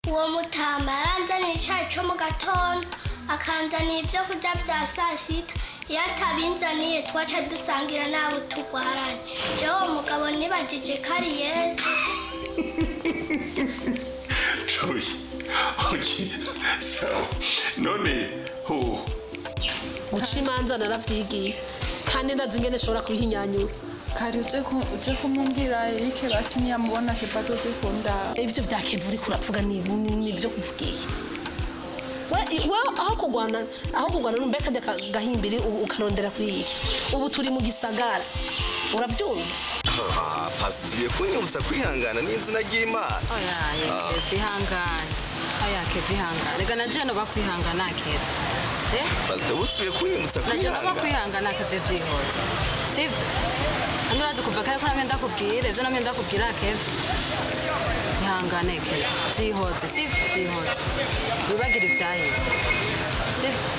Uwo mutama yaranzaniye icyayi cyo mu gatondo, akanzanira ibyo kurya bya saa sita. Iyo atabinzaniye, twaca dusangira n'abo turwaranye. Jewe uwo mugabo nibajije ko ari Yesu. Joy, okay, sawa. None ho Guca imanza naravyigiye, kandi ndazi ingene nshobora kubihinyanyura. Kare uze kumumbwira Eric, basi niyamubona Keva azoze kundaba. Ivyo vya Keva uriko uravuga ni ivyo kuvuga iki? We aho kurwana numbe kajya gahimbiri ukarondera kuri iki? Ubu turi mu gisagara, uravyumva? Ah, pasi, tugiye kunyibutsa kwihangana n'izina ry'Imana. Oya Keva, ihangane. Oya Keva, ihangane. Reka na jeno bakwihangana, Keva. Eh? Pastor, usubiye kunyibutsa Na jeno kwihangana. Bakwihangana, Keva, vyihoze. Sivyo? Hano urazi kuva kare ko namye ndakubwira, ivyo namye ndakubwira, Keva. Ihangane, Keva. Vyihoze, sivyo? Vyihoze. Wibagire ivyahise. Sivyo?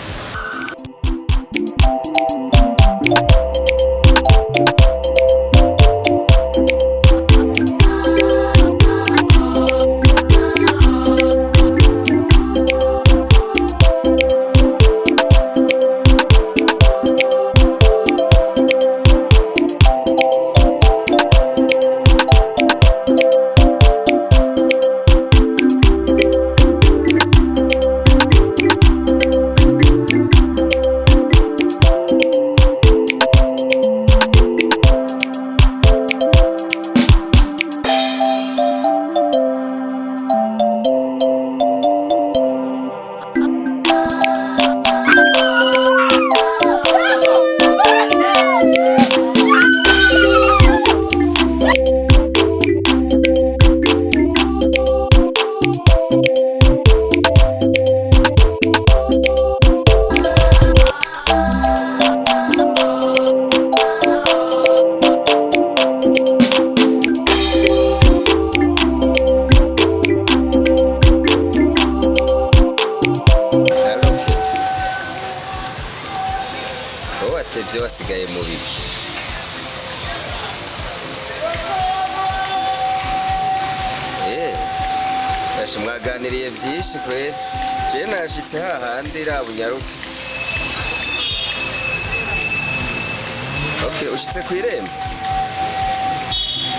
Allô, wowe watevye, wasigaye mu biki? Eh, basha, mwaganiriye vyinshi kwera. Je nashitse hahandi, raba unyaruke. Okay, ushitse kw'irembo.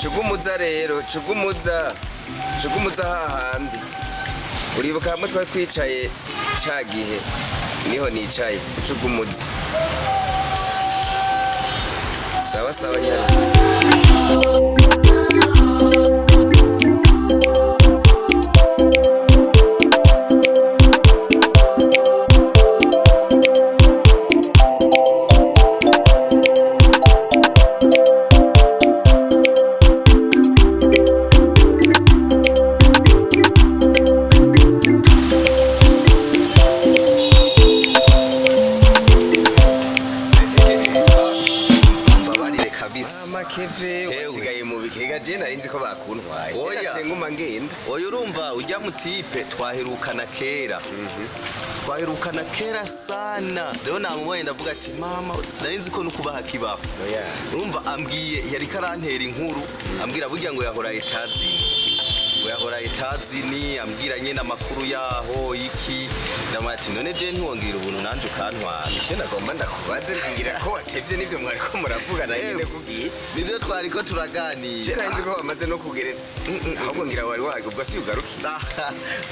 Cugumuza rero, cugumuza, cugumuza hahandi. Uribuka hamwe twari twicaye ca gihe? Niho nicaye, cugumuza. Sawa sawa, nyaruka. Mbabarire kabisa. Mama Keve, Hewe. wasigaye mu bikega? Je nari nzi ko bakuntwaye. Je Oya. naciye nguma ngenda. Oya, urumva ujya mu type twaherukana kera, twaherukana kera sana. Rero namubonye ndavuga ati: "Mama, nari nzi ko nukubaha kibaho." Oya. Urumva ambwiye, yariko arantera inkuru, ambwira burya ngo yahora Etazini, ngo yahora Etazini, ambwira nyene amakuru yaho iki. Ndamubwira ati: "None je ntiwongera ubuntu nanje ukantwara?" Ivyo nagomba ndakubaze, ngira ko watevye, nivyo mwariko muravugana nyene kubwiye? Nivyo twariko turaganira. Je nari nzi ko wamaze no kugera, ahubwo ngira wari waga ubwo si ugaruke.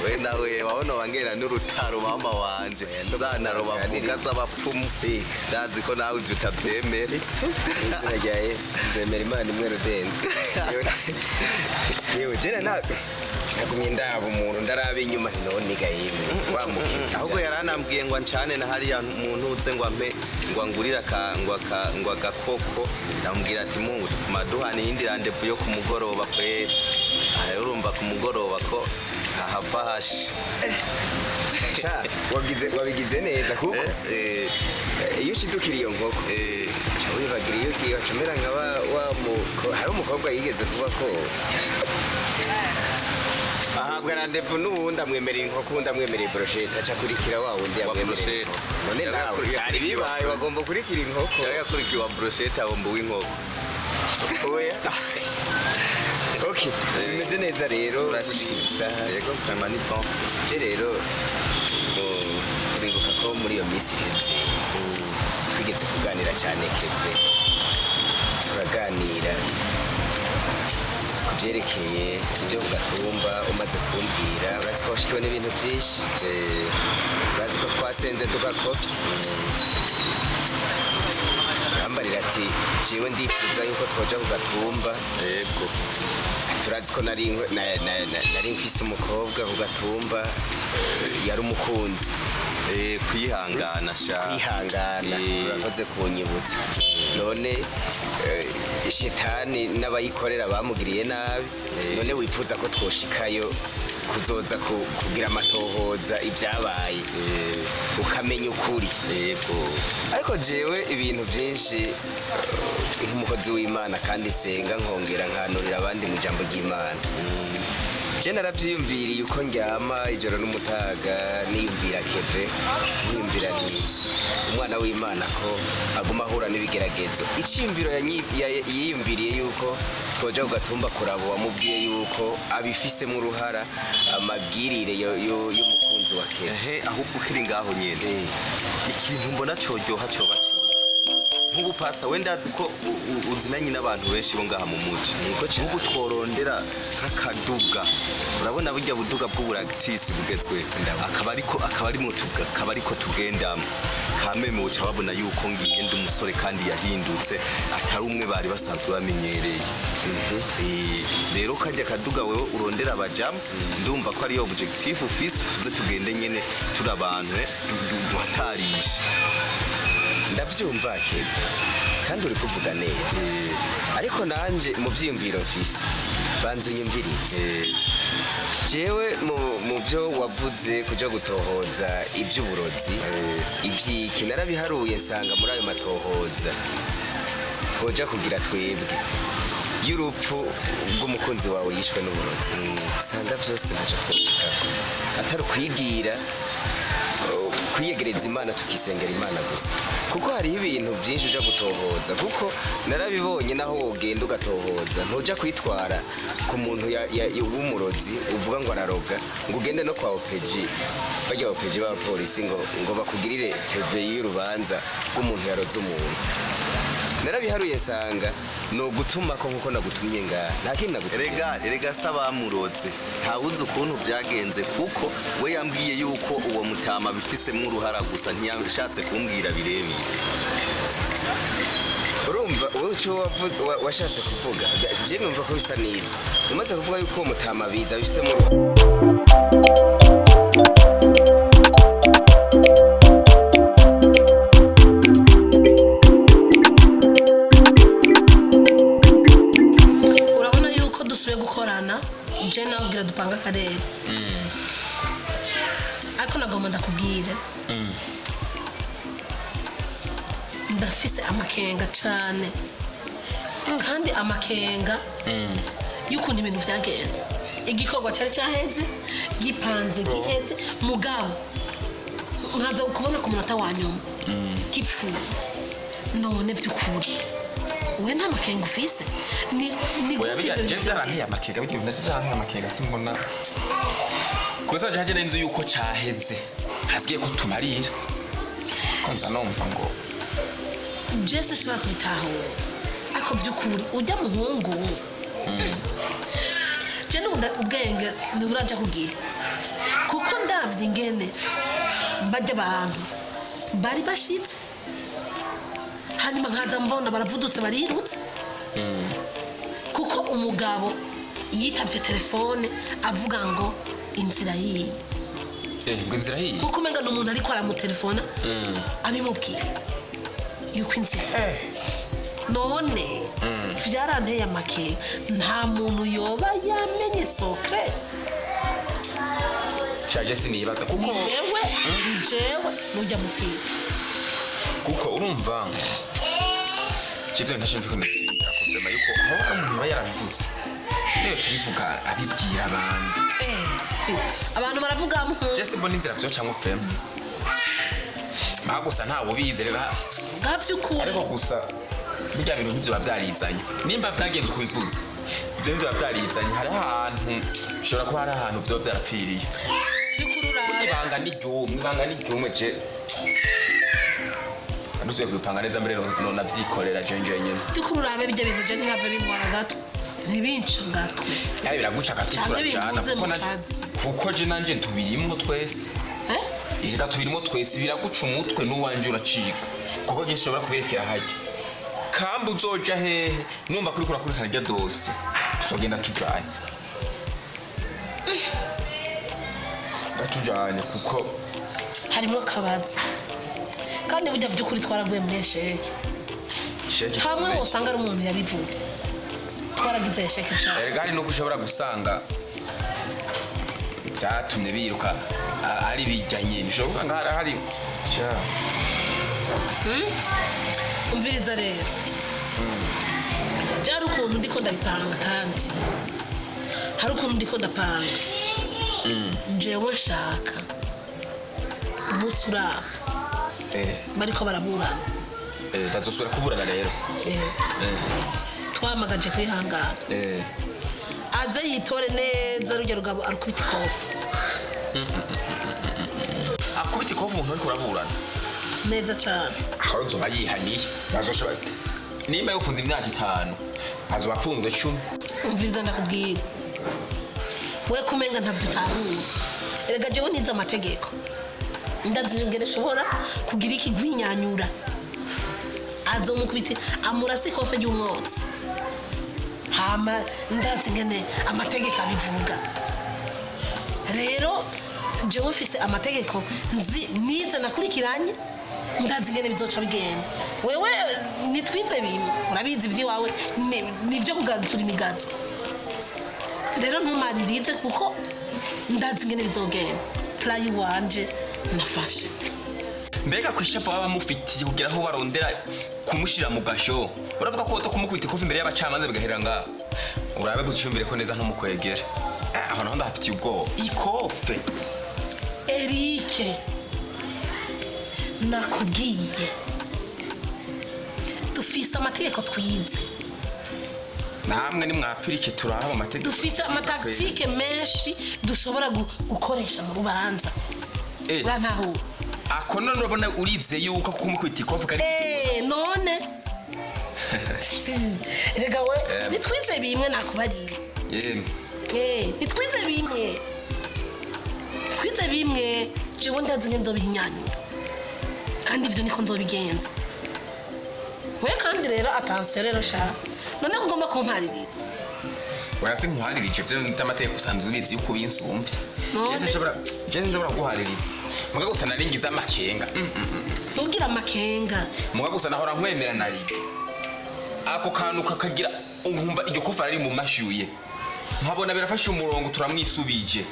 We nawe wabona wangera n'urutaro, mama wanje, zanaro bavuga z'abapfumu. Ndazi ko nawe ivyo utavyemera. Izina rya Yesu, nzemera Imana imwe rudende. Yewe, jena nagumye ndaba umuntu, ndaraba inyuma, none ga yemwe wamukira. Ahubwo yaranambwiye ngo ancane na hariya muntu uze, ngo ampe, ngo angurire aka, ngo aka, ngo agakoko. Ndamubwira ati: "Mungu, tufuma duhana iyindi rendez-vous yo ku mugoroba kweri." Aha rero urumva ku mugoroba ko hahava hashe. Sha, wabigize neza kuko iyo ushidukira iyo nkoko, uca wibagira iyo ugiye, wacumera nka hari umukobwa yigeze kuvuga ko ahabwa rendez-vous n'uwundi amwemerera inkoko, uwundi amwemerera brochette, aca akurikira wa wundi Wa yamwemerera brochette. inkoko. None nawe byari bibaye, wagomba kurikira inkoko. Cyangwa yakurikiye wa brochette, abomba uw'inkoko. Oya, ok. Okay, bimeze neza rero. Turashima. Isaha. Yego, vraiment ni bon. Je rero uribuka ko muri iyo minsi iheze twigeze kuganira cyane, Keve, turaganira ku byerekeye ibyo ku gatumba. Umaze kumbwira, urazi ko washikiwe n'ibintu byinshi, urazi ko twasenze tugakopye, urambarira ati jewe ndifuza yuko twoja ku gatumba. Yego. Turazi ko nari mfise umukobwa ku gatumba, yari umukunzi. Kwihangana sha. Kwihangana. Urakoze kunyibutsa. None shitani n'abayikorera bamugiriye nabi. None wifuza ko twoshikayo kuzoza kugira amatohoza ibyabaye, ukamenya ukuri. Yego. Ariko jewe ibintu byinshi, nk'umukozi w'Imana kandi senga, nkongera nkanurira abandi mu ijambo ry'Imana, je narabyiyumviriye uko ndyama ijoro n'umutaga, niyumvira Keve, niyumvira nti umwana w'Imana ko aguma ahura n'ibigeragezo. Iciyumviro yiyumviriye yuko twoja ku gatumba kuraba uwamubwiye yuko abifisemo uruhara, amagirire y'umukunzi wa Keve. Ehe, ahubwo ukiri ngaho nyene, ikintu mbona coryoha, coba ciza nk'ubu, pastor, wenda azi ko uzinanye n'abantu benshi bo ngaha mu muji. Yego cane. Nk'ubu tworondera nk'akaduga, urabona burya buduga bw'uburagitisi bugezweho, akaba ariko tugendamo kameme, buca babona yuko ngiye ndi umusore kandi yahindutse, atari umwe bari basanzwe bamenyereye. Rero kajya kaduga wewe urondera abajamu, ndumva ko ariyo objectif ufise, tuze tugende nyene turi abantu, duhatarishe. Ndabyumva Keve, kandi uri kuvuga neza, ariko nanje mu byiyumviro mfise, banza unyumvirize. Jewe mu byo wavuze kuja gutohoza iby'uburozi, ibyiki, narabiharuye nsanga muri ayo matohoza twoja kugira twebwe y'urupfu rw'umukunzi wawe yishwe n'uburozi, usanga byose ntacyo twoshikako atari ukwigira, kwiyegereza Imana, tukisengera Imana gusa, kuko hariho ibintu byinshi uja gutohoza. Kuko narabibonye, naho wogenda ugatohoza, ntuja kwitwara ku muntu w'umurozi uvuga ngo araroga, ngo ugende no kwa OPG, bajya OPG b'abapolisi, ngo bakugirire PV y'urubanza rw'umuntu yaroze umuntu. Narabiharuye nsanga ni ugutuma ko nkuko nagutumye ngaha, nta kindi nagutumye. Rega se abamuroze ntawuzi ukuntu byagenze, kuko we yambwiye yuko uwo mutama abifisemo uruhara gusa, ntiyashatse kumbwira birebire. Urumva wowe icyo washatse kuvuga, je numva ko bisa n'ibyo umaze kuvuga yuko uwo mutama biza bifisemo uruhara. Urabona yuko dusubiye gukorana, je nawe ubwira dupanga akarere, ariko nagomba ndakubwire, ndafise amakenga cane, kandi amakenga y'ukuntu ibintu vyagenze. Igikorwa cari caheze, gipanze, giheze, mugabo nkaza kubona ku munota wa nyuma gipfuye. None vy'ukuri we nta makenga ufise? Ni Oya. gute Bijya ibyo je bintu byaranteye amakenga, bijya ibintu byaranteye amakenga, simbona kuko je haje inzu yuko caheze, hasigaye ko tumarira, ko nza numva ngo Jese nshobora kubitahura, ariko by'ukuri ujya muhungu je n'ubu ubwenge ntiburaja kugira, kuko ndavye ingene bajya abantu bari bashitse, hanyuma nkaza mbona baravudutse, barirutse, kuko umugabo yitabye telefone avuga ngo inzira yiye. Ngo inzira hiye. Kuko umenga ni umuntu ariko aramutelefona abimubwira yuko inzira. None vyaranteye amakenga, nta muntu yoba yamenye secret? Shaje sinibaza kuko Ni wewe, ni jewe, nujya mutiba. Kuko urumva kivyo ntashinzwe kunakira kuvyema yuko aho hari umuntu aba yarabivuze, niyo cabivuga abibwira abandi. Abantu baravuga. Je simbona inzira vyocamwo pfema, aha gusa ntawe ubizi rero. Bwa vy'ukuri. Ariko gusa birya bintu ntibyoba vyarizanye, nimba vyagenze uko bivuze. Ivyo nivyo biba vyarizanye. Hari ahantu bishobora kuba, hari ahantu vyoba vyarapfiriye. By'ukuri urabe. Ibanga ni ryumwe, ibanga ni ryumwe. Je ndusubiye kubipanga neza mbere nonavyikorera je njenyene. By'ukuri urabe, bijya bintu je ntihave bintwara agatwe, ntibince agatwe. Yawe biraguca agatwe. Canke Turajana bimpuze kuko mu kazi. Kuko je nanje tubirimwo twese. Eh? Erega tubirimwo twese, biraguca umutwe n'uwanje uracika, kuko je sinshobora kubirekera harya. Kambe uzoja hehe? Numva kuriko urakurikirana irya dosiye, tuzogenda tujanye, tujanye kuko Harimo akabazo kandi burya by'ukuri twaraguye muri échec. Échec Hamwe ikomeye. wosanga ari umuntu yabivuze, twaragize échec cyane. Erega hari nuko ushobora gusanga byatumye biruka ari bijya nyine, ushobora gusanga hari Sha. Umviriza rero, byari ukuntu ndiko ndabipanga, kandi hari ukuntu ndiko ndapanga. Jewe nshaka umunsi uraha bariko baraburana. Bazosubira kuburana rero. Twamagaje kwihangana. Aze yitore neza rujya rugabo, arukubita ikofu. Akubita ikofu umuntu ariko uraburana? Neza cyane. Aho nzoba yihaniye, bazoshobora nimba yofunze imyaka 5, azoba apfunzwe 10. Umviriza ndakubwira, we kumenga ntavyo utahura. Erega jewe nize amategeko, ndazi ingene nshobora kugira iki gwinyanyura. Azomukubita, amurasa ikofe ry'umwotsi. Hama ndazi ingene amategeko abivuga. Rero jewe mfise amategeko nzi, nize, nakurikiranye, ndazi ingene bizoca bigenda. Wewe nitwize bimwe, urabizi iby'iwawe nibyo kugatsura imigazo. Rero ntumaririze kuko ndazi ingene bizogenda. Plan wanje nafashe. Mbega ku ishavu baba bamufitiye kugira aho barondera kumushira mu gasho, uravuga ko woza kumukubita ikofi imbere y'abacamanza bigahera ngaho? Urabe gusa ucumbire ko neza ntumukwegere. Aho naho ndahafitiye ubwoba, ikofe. Erike, nakubwiye, dufise amategeko twize. Namwe nimwapirike turaba amategeko. Dufise ama tactiques menshi dushobora gukoresha mu rubanza. Urantahura? Ako none urabona urize yuko kumukubita ikofi kari None rega we nitwize bimwe, nakubariye. Yemwe. Nitwize bimwe, twize bimwe. Jewe ndazi ngene nzobihinyanyura, kandi ibyo niko nzobigenza. We kandi rero attention rero sha, none ko ugomba kumpaririza? Oya, sinkuharirije, byo by'amategeko usanzwe ubizi yuko ubinsumvye. None? Jewe sinshobora guhaririza, muga gusa naringize amakenga. Ntugire amakenga. Muga gusa nahora nkwemera, narige ako kantu kakagira nkumva iryo kofa riri mu mashyuye, nkabona birafashe umurongo, turamwisubije,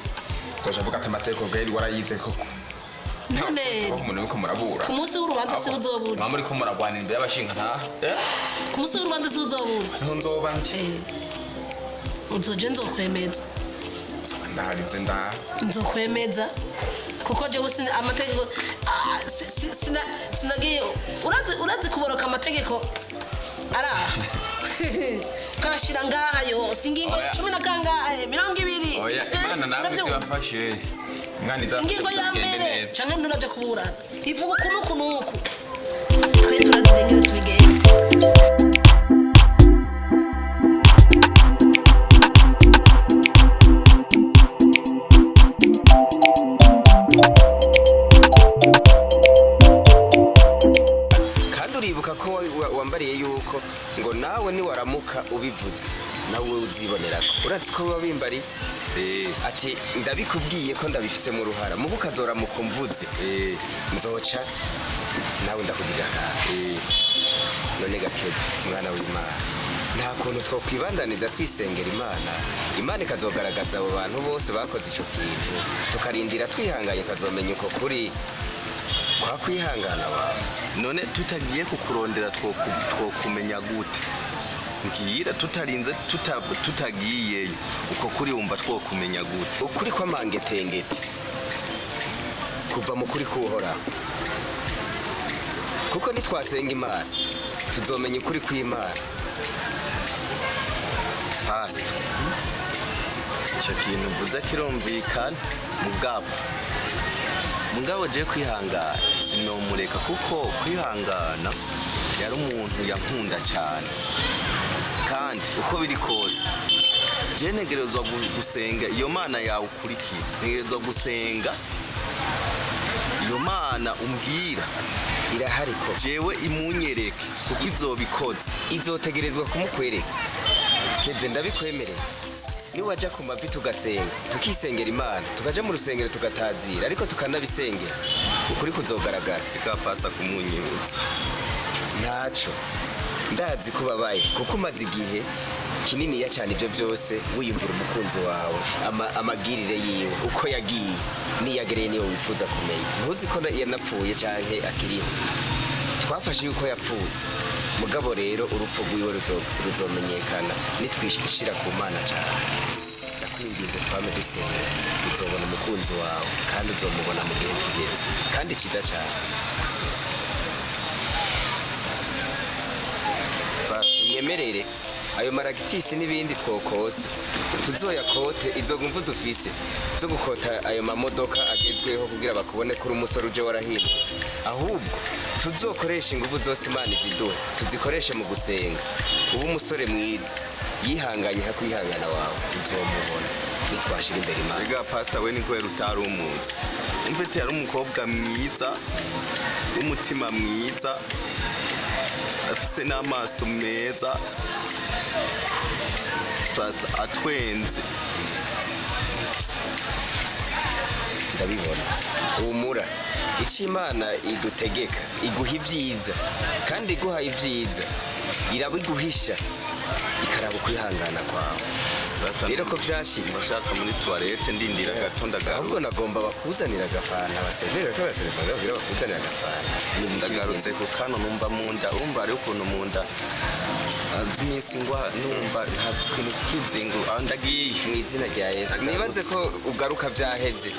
tuzaca avuga ati amategeko bwari warayize koko. None Aho umuntu uriko murabura ku munsi w'urubanza si uzobura? Mwaba muriko muragwanira imbere y'abashinga ntaha. Ku munsi w'urubanza si uzobura? Niho nzoba ndi. Uzoje nzokwemeza. Nzoba ndaharize ndaha. Nzokwemeza kuko jewe amategeko sinagiye. Urazi kuboroka amategeko araha ukayashira ngaha yose, ingingo Oya. cumi na kangahe, 20. Oya, Imana namwe Uravyumva? izibafashe, Imana izabafashe Ingingo ya bigende mbere neza. canke nturaja kuburana ivuga uku n'uku n'uku. Twese urazi ingene tubigenza. Kandi uribuka ko wambariye yuko ngo nawe niwaramuka ubivuze nawe uzibonera ko urazi ko biba bimbariye, ati ndabikubwiye ko ndabifisemo uruhara mubu ukazoramuka umvuze, nzoca nawe ndakugirira akantu. None gakebe, mwana w'Imana, nta kuntu twokwibandaniza twisengera Imana, Imana ikazogaragaza abo bantu bose bakoze ico kintu, tukarindira twihanganye, ikazomenya uko kuri kwa kwihangana wawe? None tutagiye kukurondera twokumenya gute? Mbwira, tutarinze tutagiyeyo, uko kuri wumva twokumenya gute? Ukuri kw'amangetengete kuva mu kuri k'Uhoraho, kuko nitwasenga Imana tuzomenya ukuri kw'Imana. Pasita, icyo kintu mvuze kirumvikana, mugabo je kwihangana sinomureka, kuko kwihangana yari umuntu yankunda cyane, kandi uko biri kose je ntegerezwa gusenga iyo Mana yawe ukurikiye, ntegerezwa gusenga iyo Mana umbwira. Irahari ko. Jewe imunyereke, kuko izobikoze. Izotegerezwa kumukwereka, Kevin, ndabikwemerera. Niwajya ku mavi tugasenga, tukisengera Imana, tukaja mu rusengero tugatazira, ariko tukanabisengera, ukuri kuzogaragara. Reka pasa kumunyibutsa. Ntaco, ndazi ko ubabaye kuko umaze igihe kininiya cyane ibyo byose wiyumvira umukunzi wawe, amagirire yiwe uko yagiye niyagereye, niyo wifuza kumenya. Ntuzi ko yanapfuye canke akiriho. Twafashe yuko yapfuye, mugabo rero urupfu rwiwe ruzomenyekana nitwishira ku Mana cyane. Ndakwinginze, twame dusenga, uzobona umukunzi wawe kandi uzomubona mu gihe kigeze kandi cyiza cyane. Unyemerere, ayo maragitisi n'ibindi twokose tuzoyakote, izo mvu dufise zo gukota ayo mamodoka agezweho kugira bakubone ko uri umusore uje warahindutse, ahubwo tuzokoresha ingufu zose Imana iziduhe, tuzikoreshe mu gusenga, ube umusore mwiza yihanganye nka kwihangana wawe. Uzomubona nitwashira imbere Imana. Rega pasita, we ni kubera utari umuzi. Umfite yari umukobwa mwiza w'umutima mwiza, afise n'amaso meza, pasita, atwenze. Ndabibona, humura. Icyo Imana idutegeka, iguha ibyiza, kandi iguha ibyiza irabiguhisha, ikaraba ukwihangana kwawe. Pastor, Rero ko byashitse. Ndashaka muri toilette, ndindira gato ndagarutse. Ahubwo nagomba bakuzanira agafanta, baservere ko baservere kugira bakuzanira agafanta. Ndagarutse ku kano, numva mu nda, urumva hariho ukuntu mu nda azi iminsi ngwa, numva nta kintu kizingu aho ndagiye. Mu izina rya Yesu. Ndagarutse. Nibaze ko ugaruka byaheze.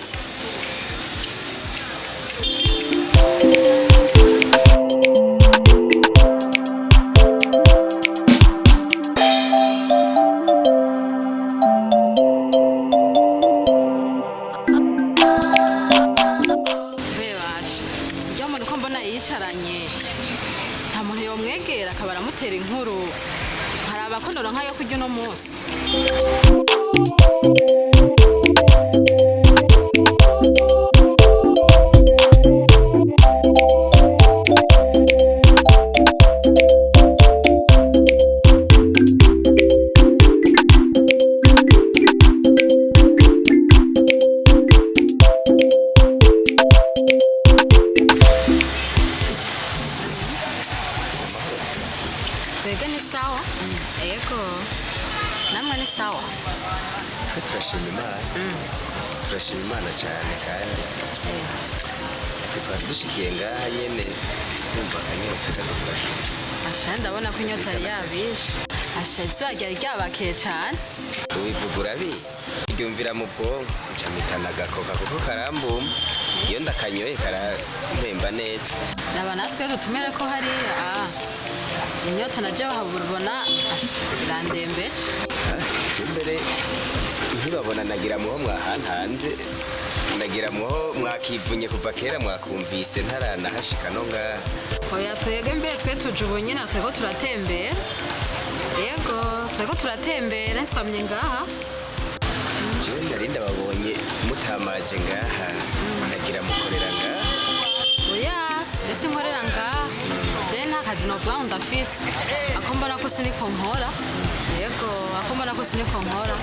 Bebasha ujya muntu ko mbona yicaranye, nta muntu yomwegera akaba aramutera inkuru, hari abakonora nk'ayo kurya uno munsi. Twebwe ni sawa, yego, namwe ni sawa? Twe turashima Imana, turashima Imana cyane, kandi twe twari dushikiye ngaha nyene, numva akanyota kadufasha. Asha, ndabona ko inyota yari yabishe. Asha, izuba ryari ryabakiye cane. Ubivuga urabizi, iryumvira mu bwonko, nca agakoka kuko karambuma, iyo ndakanyoye karampemba neza. Raba natwe dutumire ko hariya inyota naje bahabubona. Asha, irandembeje. Je mbere ntibabona, nagira muho mwahantanze, nagira muho mwakivunye kuva kera, mwakumvise ntaranahashika no ngaha. Oya, twebwe mbere twe tuje ubu nyine, twego turatembera, yego, twego turatembera, ntitwamye ngaha. Jewe nari ndababonye mutamaje ngaha, nagira mukorera ngaha. Oya, je sinkorera ngaha, je nta kazi novuga ngo ndafise. Ako mbona ko siniko nkora, yego, ako mbona ko siniko nkora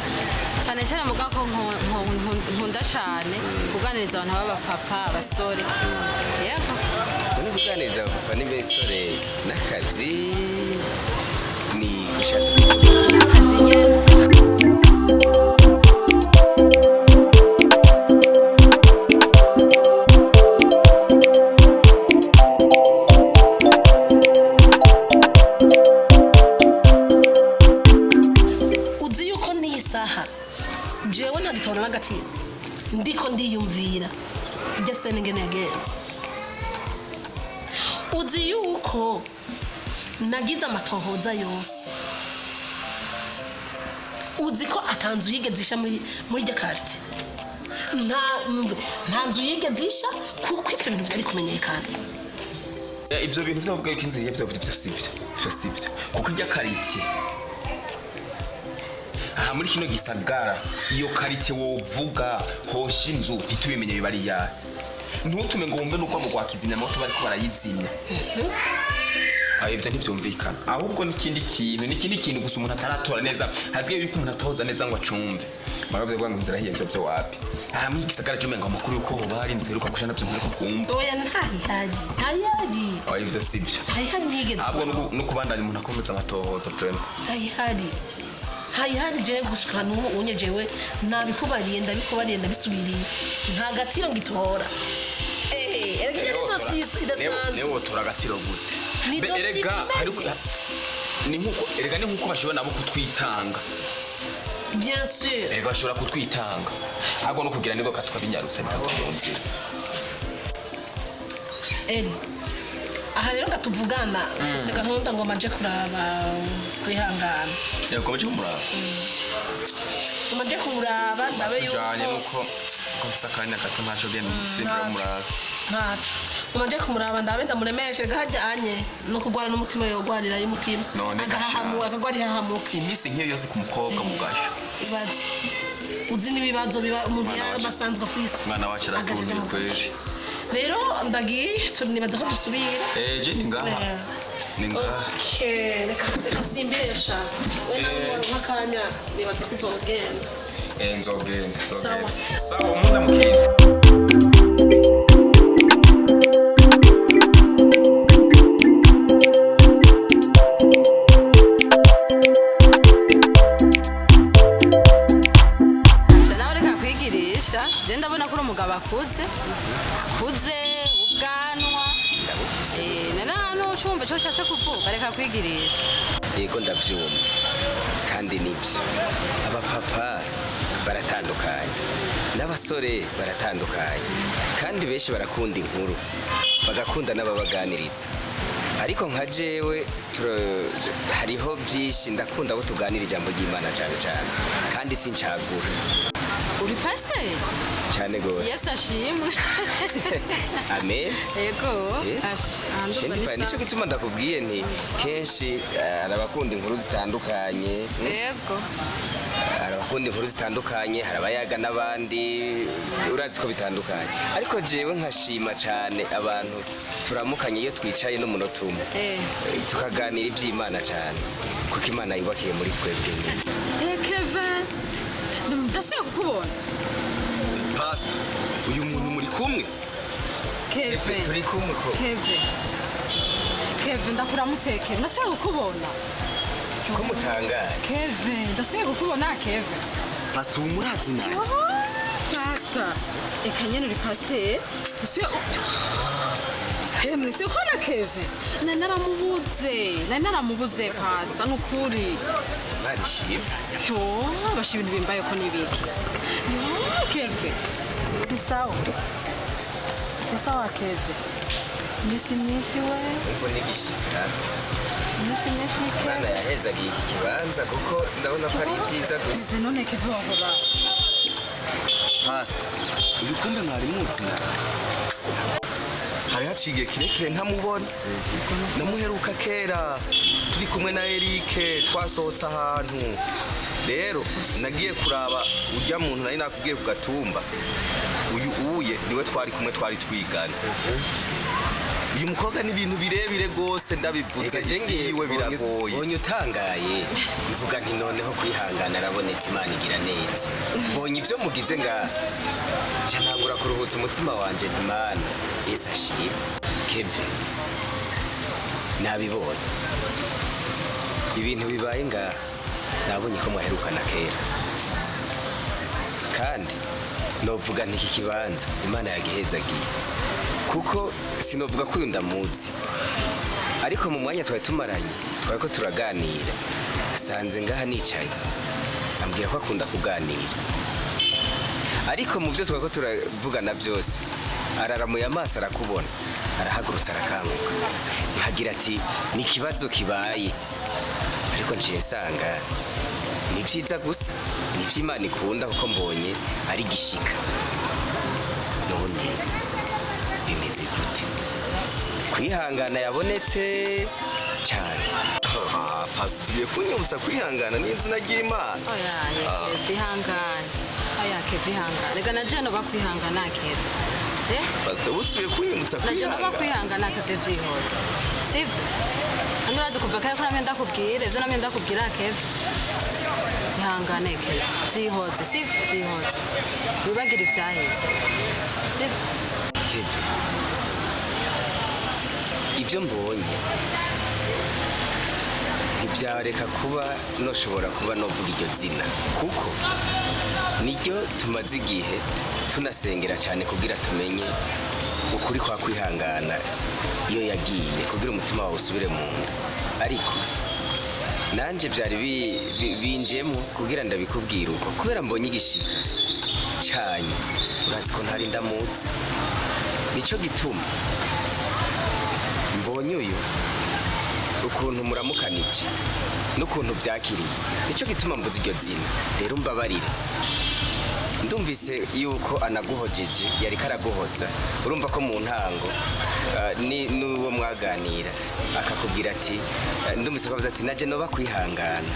cyane cyane, muga ko nkunda cyane kuganiriza abantu b'abapapa, abasore, yego. None kuganiriza abapapa n'imisore n'akazi ni gushatse kuvuga? N'akazi nyene. Uzi yuko n'iyi saha jewe ntagitora n'agaciro, ndiko ndiyumvira irya sene ingene yagenze. Uzi yuko nagize amatohoza yose. Uzi ko atanzu yigeze isha muri rya quartier? Nta nzu yigeze isha, kuko ibyo bintu byari kumenyekana. Ibyo bintu byavuga yuko inzu yibyo, byo sibyo, byo sibyo, kuko ijya quartier aha muri kino gisagara, iyo quartier wovuga hosha inzu ntitubimenye, biba ari iyahe? Ntutume ngo wumve nuko mu rwakizimyamoto bariko barayizimya. Aho ibyo ntibyumvikana. Ahubwo n'ikindi kintu, n'ikindi kintu gusa umuntu ataratora neza, hasigaye yuko umuntu atoza neza ngo acumve. Bagavye kuvuga ngo inzira hiye, byo wapi. Aha muri gisagara cyo umenga amakuru yuko hoba hari inzu iheruka gusha, navyo nturiko twumva. Oya, ntayihari, ntayihari. Aho ivyo sibyo. Ntayihari, ntiyigeze. Ahubwo no kubandanya umuntu akomeza amatohoza vraiment. Ntayihari, ntayihari. Jewe gushika n'ubu unye, jewe nabikubariye, ndabikubariye, ndabisubiriye, nta gatiro ngitora. Erega ijya ni dosiye idasanzwe. Niwe wotora agatiro gute? Ni Be- dosiye erega ikomeye. Ni nkuko, erega ni nkuko bashobora nabo kutwitanga. Bien sûr. Erega bashobora kutwitanga, ahubwo no kugira nibwo katwabinyarutse bikatuja mu nzira. Eri, aha rero ngatuvugana, mfise gahunda ngo maje kuraba kwihangana. Yakomeje kumuraba? Ngo maje kumuraba, ndabe Bijanye yuko nuko ko mfise akanya gato, ntaco genda simbira muraba. Ntaco, ngo maje kumuraba, ndabe ndamuremeshe gahajyanye no kugwara n'umutima, yogwarira y'umutima. None agahahamuka, gasha. akagwara ihahamuka. Iminsi nk'iyo yose ku mukobwa mu gasho. Ibaze, uzi n'ibibazo biba umuntu Mwana wacu- yaba asanzwe afise. Mwana wacu Agacaja aratunze mu kweri. gasho. Rero ndagiye, nibaza ko dusubira. Eh, je ni ngaha. Ni ngaha. Okay, reka simbire sha. We nawe waronka akanya, nibaza ko uzogenda. Eh, nzogenda. Sawa. Nzogenda, sawa. Umunda mukezi. Sha, nawe reka kwigirisha. Je ndabona ko uri umugabo akuze, akuze ubwanwa. Ndabufise. Nari ahantu ucumva icyo ushatse kuvuga, reka kwigirisha. Yego, ndabyumva kandi nibyo, abapapa baratandukanye n'abasore baratandukanye, kandi benshi barakunda inkuru, bagakunda n'ababaganiriza. Ariko nka jewe hariho byinshi ndakunda ko tuganira ijambo ry'Imana cyane cyane, kandi sincagura. Uri pasiteri? Cyane gose. Yesu ashimwe. Amen. Yego. Eh? Asha, aha ndumva Shendi ni pa, nicyo sawa. gituma ndakubwiye nti kenshi hari abakunda inkuru zitandukanye. Yego. Hari abakunda inkuru zitandukanye, hari abayaga n'abandi, urazi ko bitandukanye. Ariko jewe nkashima cyane abantu turamukanye iyo twicaye n'umunota umwe, tukaganira iby'Imana cyane, kuko Imana yubakiye muri twebwe nyine. Kevin, ndasubiye kukubona. Pasita, uyu muntu muri kumwe? Kevin. Turi kumwe ko. Kevin, Kevin, ndakuramutse. Kevin, ndasubiye kukubona. Ko mutangaye? Kevin, ndasubiye kukubona, Kevin. Pasita, ubu murazi nawe? Pasita, eka nyene uri pasiteri. Ndasubiye, hemwe si kubona Kevin, nari naramubuze, nari naramubuze, pasita, ni ukuri. Imana ishimwe. Yo, basha, ibintu bimbaye ko nibiki? Yo, Kevin, ni sawa, ni sawa Kevin, iminsi myinshi we. Ubwo nigishika. Iminsi myinshi. Imana Kevin. yahezagiye iki kibanza, kuko ndabona ko ari ibyiza gusa. Kevin, none Kevin wahora. Pasita, uyu kumbe mwari muzi nawe? Hari haciye igihe kirekire ntamubona. Namuheruka kera turi kumwe na Erike, twasohotse ahantu. Rero nagiye kuraba ujya muntu nari nakubwiye ku gatumba, uyu uye niwe twari kumwe, twari twigana. Uyu mukobwa ni ibintu birebire rwose, ndabivuze Ega je ngiye ibyiwe biragoye. Mbonye utangaye, mvuga nti noneho kwihangana arabonetse, Imana igira neza. Mbonye ibyo mugize ngaha, nca ntangura kuruhutsa umutima wanje nti Mana, Yesu ashimwe. Kevin, nabibonye ibintu bibaye ngaha, nabonye ko mwaherukana kera, kandi novuga nti iki kibanza Imana yagihezagiye, kuko sinovuga ko uyu ndamuzi, ariko mu mwanya twari tumaranye, twari ko turaganira, asanze ngaha nicaye, ambwira ko akunda kuganira. Ariko mu byo twari ko turavugana byose, araramuye amaso arakubona, arahagurutse, arakanguka, nkagira ati ni ikibazo kibaye. Ariko nciye nsanga ni Ibyiza gusa ni iby'Imana ikunda, kuko mbonye ari gishika. None bimeze gute kwihangana yabonetse cyane? Pasi, tugiye kunyibutsa kwihangana n'izina ry'Imana. Oya Keve, ihangane. Oya Keve, ihangane. Reka na jeno bakwihangana, Keve. Eh? Pasita, usubiye kunyibutsa Na jeno kwihangana. bakwihangana, Keve, byihoze. Sivyo? Hano urazi kuva kare ko namye ndakubwira, ivyo namye ndakubwira, Keve. Ihangane, Keve. Byihoze, sivyo? Byihoze. Wibagire ivyahise. Sivyo? Keve, ibyo mbonye ntibyareka kuba noshobora kuba novuga iryo zina, kuko niryo tumaze igihe tunasengera cyane kugira tumenye ukuri kwa kwihangana iyo yagiye, kugira umutima wawe usubire mu nda. Ariko nanjye byari binjemo kugira ndabikubwira uko, kubera mbonye igishika cyanyu. Urazi ko ntari ndamutse, nicyo gituma mbonye uyu ukuntu muramukanije n'ukuntu byakiriye, nicyo gituma mvuze iryo zina. Rero mbabarire, ndumvise yuko anaguhojeje, yari karaguhoza. Urumva ko mu ntango ni n'uwo mwaganira akakubwira ati ndumvise ko avuze ati najye noba kwihangana.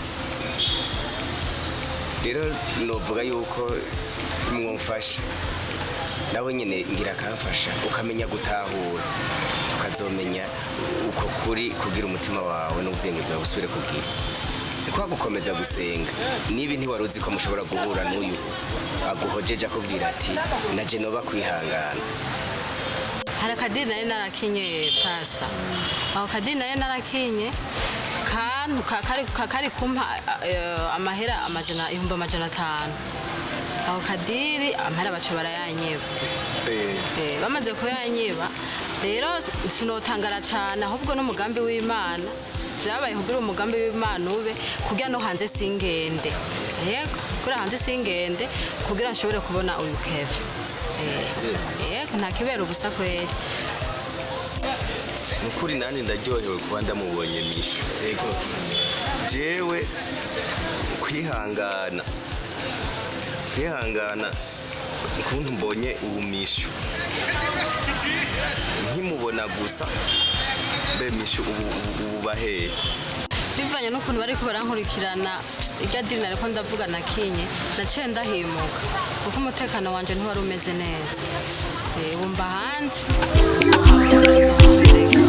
Rero novuga yuko mwumfasha, nawe nyine ngira akamfasha, ukamenya gutahura, tukazomenya uko kuri, kugira umutima wawe n'ubwenge bwawe usubire kubwira. Ni kwa gukomeza gusenga. Niba ntiwari uzi ko mushobora guhura n'uyu aguhojeje akubwira ati najye noba kwihangana. Hari akadiri nari narakinye, pasita. Ako kadiri nari narakinye kantu kari kumpa amahera amajana 500,000. Ako kadiri amahera baca barayanyiba. Bamaze kuyanyiba rero sinotangara cyane, ahubwo n'umugambi w'Imana byabaye kugira umugambi w'Imana ube, kugira no hanze singende, yego, kugira hanze singende, kugira nshobore kubona uyu Keve. Yego, nta kibera ubusa kweri. Nukuri nanjye ndaryohewe kuba ndamubonye mishu. Yego. Jewe kwihangana, kwihangana ukuntu mbonye ubu mishu, nkimubona gusa. Mbe mishu, ubu bahehe? Bivanye n'ukuntu bariko barankurikirana, irya diri nariko ndavuga nakinye, naciye ndahimuka kuko umutekano wanje ntiwari umeze neza. Ubu mba ahandi, nzohahora nzohabereka.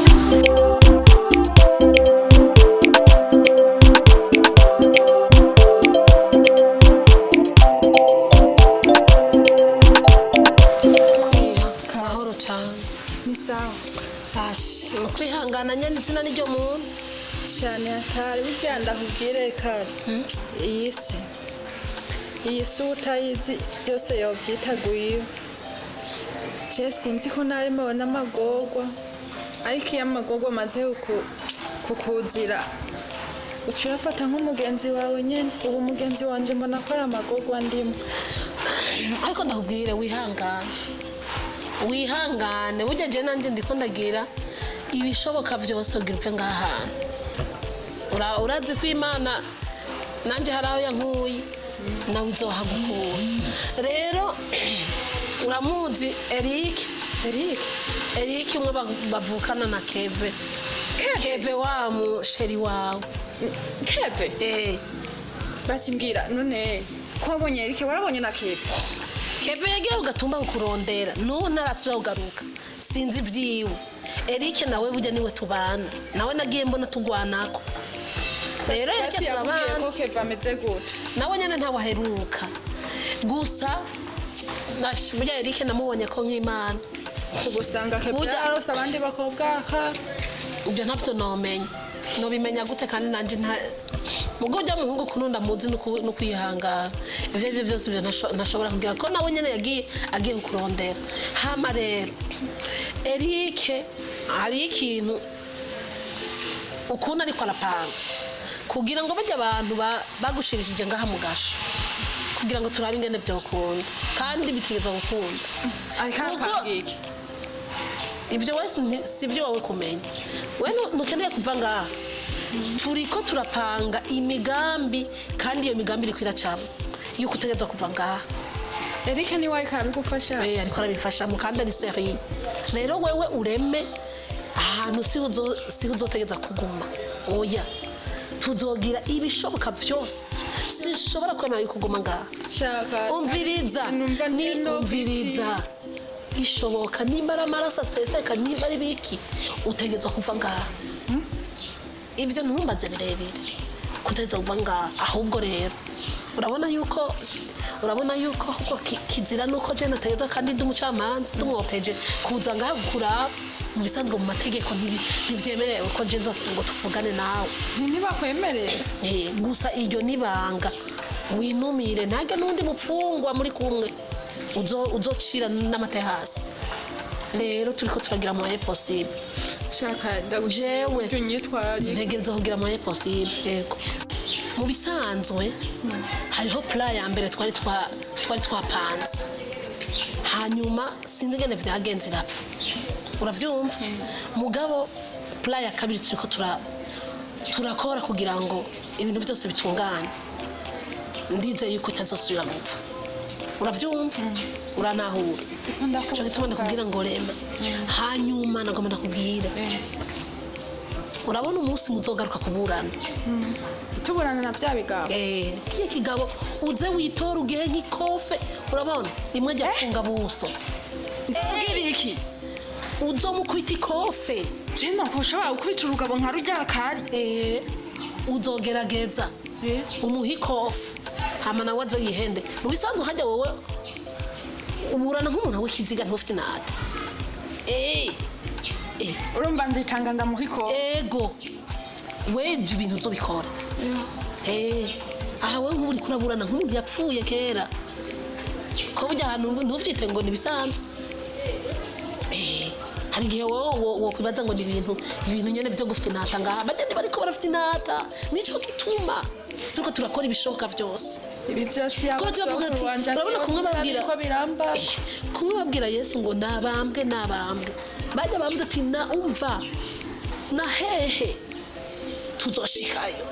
Kwira amahoro cyane. Ni sawa. Ashi, ni ukwihangana nyine, izina n'iryo muntu. Cyane hatari. Burya ndakubwire kare, iyi si utayizi byose yobyitaguye. Je sinzi ko narimo n'amagorwa, ariko iyo amagorwa amaze kukuzira uca uyafata nk'umugenzi wawe nyine. Ubu mugenzi wanje mbona ko ari amagorwa ndimo. Ariko ndakubwire, wihangane, wihangane. Burya jewe nanjye ndiko ndagira ibishoboka byose kugira upfe ngaha hantu. Urazi ko Imana nanjye hari aho yankuye, nawe izohagukura. Rero uramuzi Eric? Eric? Eric umwe bavukana na Keve, Keve wa musheri wawe. Keve? Eh. Basi mbwira none, ko wabonye Eric, warabonye na Keve? Keve yagiye kugatumba kukurondera, n'ubu ntarasubira kugaruka, sinzi ibyiwe. Eric nawe burya niwe tubana, nawe nagiye mbona tugwanako. Rero Eric Basi yakubwiye turabana. ko Keve ameze gute? Nawe nyine ntawe aheruka gusa. Burya Eric namubonye ko nk'Imana. Ugusanga Keve yararose abandi bakobwa ka Ibyo ntabyo nomenya, nobimenya gute kandi nanjye nta mugo ujya muhungu ukuntu ndamuzi no kwihangana. Ibyo aribyo byose, ibyo ntashobora kugira ko nawe nyine yagiye agiye kukurondera. Hama rero Eric hari ikintu ukuntu ariko arapanga kugira ngo bajye abantu bagushirishije ngaha mu gasho, kugira ngo turabe ingene byokunda, kandi bitegerezwa gukunda. Ariko arapanga iki? Ibyo wese si ibyo wowe kumenya. We ntukeneye kuva ngaha. Turiko turapanga imigambi, kandi iyo migambi iriko iracamo yuko utegerezwa kuva ngaha. Eric niwe ariko arabigufasha? Eh, ariko arabifashamo kandi ari sérieux. Rero wewe ureme ahantu siho uzotegereza kuguma. Oya, tuzogira ibishoboka vyose. Sinshobora kwemera yuko uguma ngaha. Shaka. Umviriza. Numva ni no umviriza, ishoboka nimba ari amaraso aseseka, nimba ari biki, utegerezwa kuva ngaha. Ibyo ntumbaze birebire, kutegerezwa kuva ngaha. Ahubwo rero urabona yuko ahubwo kizira nuko je nategerezwa, kandi ndi umucamanza, ndi umwopeje, kuza ngaha kuraba. Mu bisanzwe mu mategeko ntivyemerewe ko je nzo ngo tuvugane nawe. Ntibakwemereye. Eh, gusa iryo nibanga winumire, ntage n'undi mupfungwa muri kumwe uzocira n'amata hasi. Rero turiko turagira moyen possible. Shaka. Jewe Unyitwararike. ntegerezwa kugira moyen possible. Yego, mu bisanzwe hariho plan ya mbere twari twapanze, hanyuma sinzi ingene vyagenze irapfa, uravyumva? Mugabo plan ya kabiri turiko turakora kugira ngo ibintu byose bitungane. Ndizeye yuko itazosubira gupfa, uravyumva? Uranahura? Ico gituma ndakubwira ngo rema. Hanyuma nagomba ndakubwira, urabona umunsi muzogaruka kuburana, Tuburana na bya bigabo? Eh, kiye kigabo, uze witora ugihe nk'ikofe, urabona rimwe rya funga buso. Nzobwira iki? Uzomukubita ikofe. Jino ko ushobora gukubita urugabo nka rurya kari? Eh, uzogerageza umuhe ikofe, hama nawe aze yihende. Mu bisanzwe hajya wowe uburana nk'umuntu w'ikiziga, ntufite inata. Eh, eh. Urumva nzitanga ndamuha ikofe? Ego, we ibyo bintu uzobikora. Eh, aha wowe nk'ubu uriko uraburana nk'umuntu yapfuye kera, ko burya ahantu ntuvyite ngo ni bisanzwe. Eh, hari igihe wowe wokwibaza ngo ni ibintu nyene vyo gufite inata ngaha, bagende bariko barafite inata. Nico gituma turiko turakora ibishoboka vyose. Ibi byose yaba Kuba tubavuga ati, sokuru wanje urabona kumwe babwira ko biramba. Eh, kumwe babwira Yesu ngo nabambwe, nabambwe, bajya bavuze ati na umva na hehe tuzoshikayo.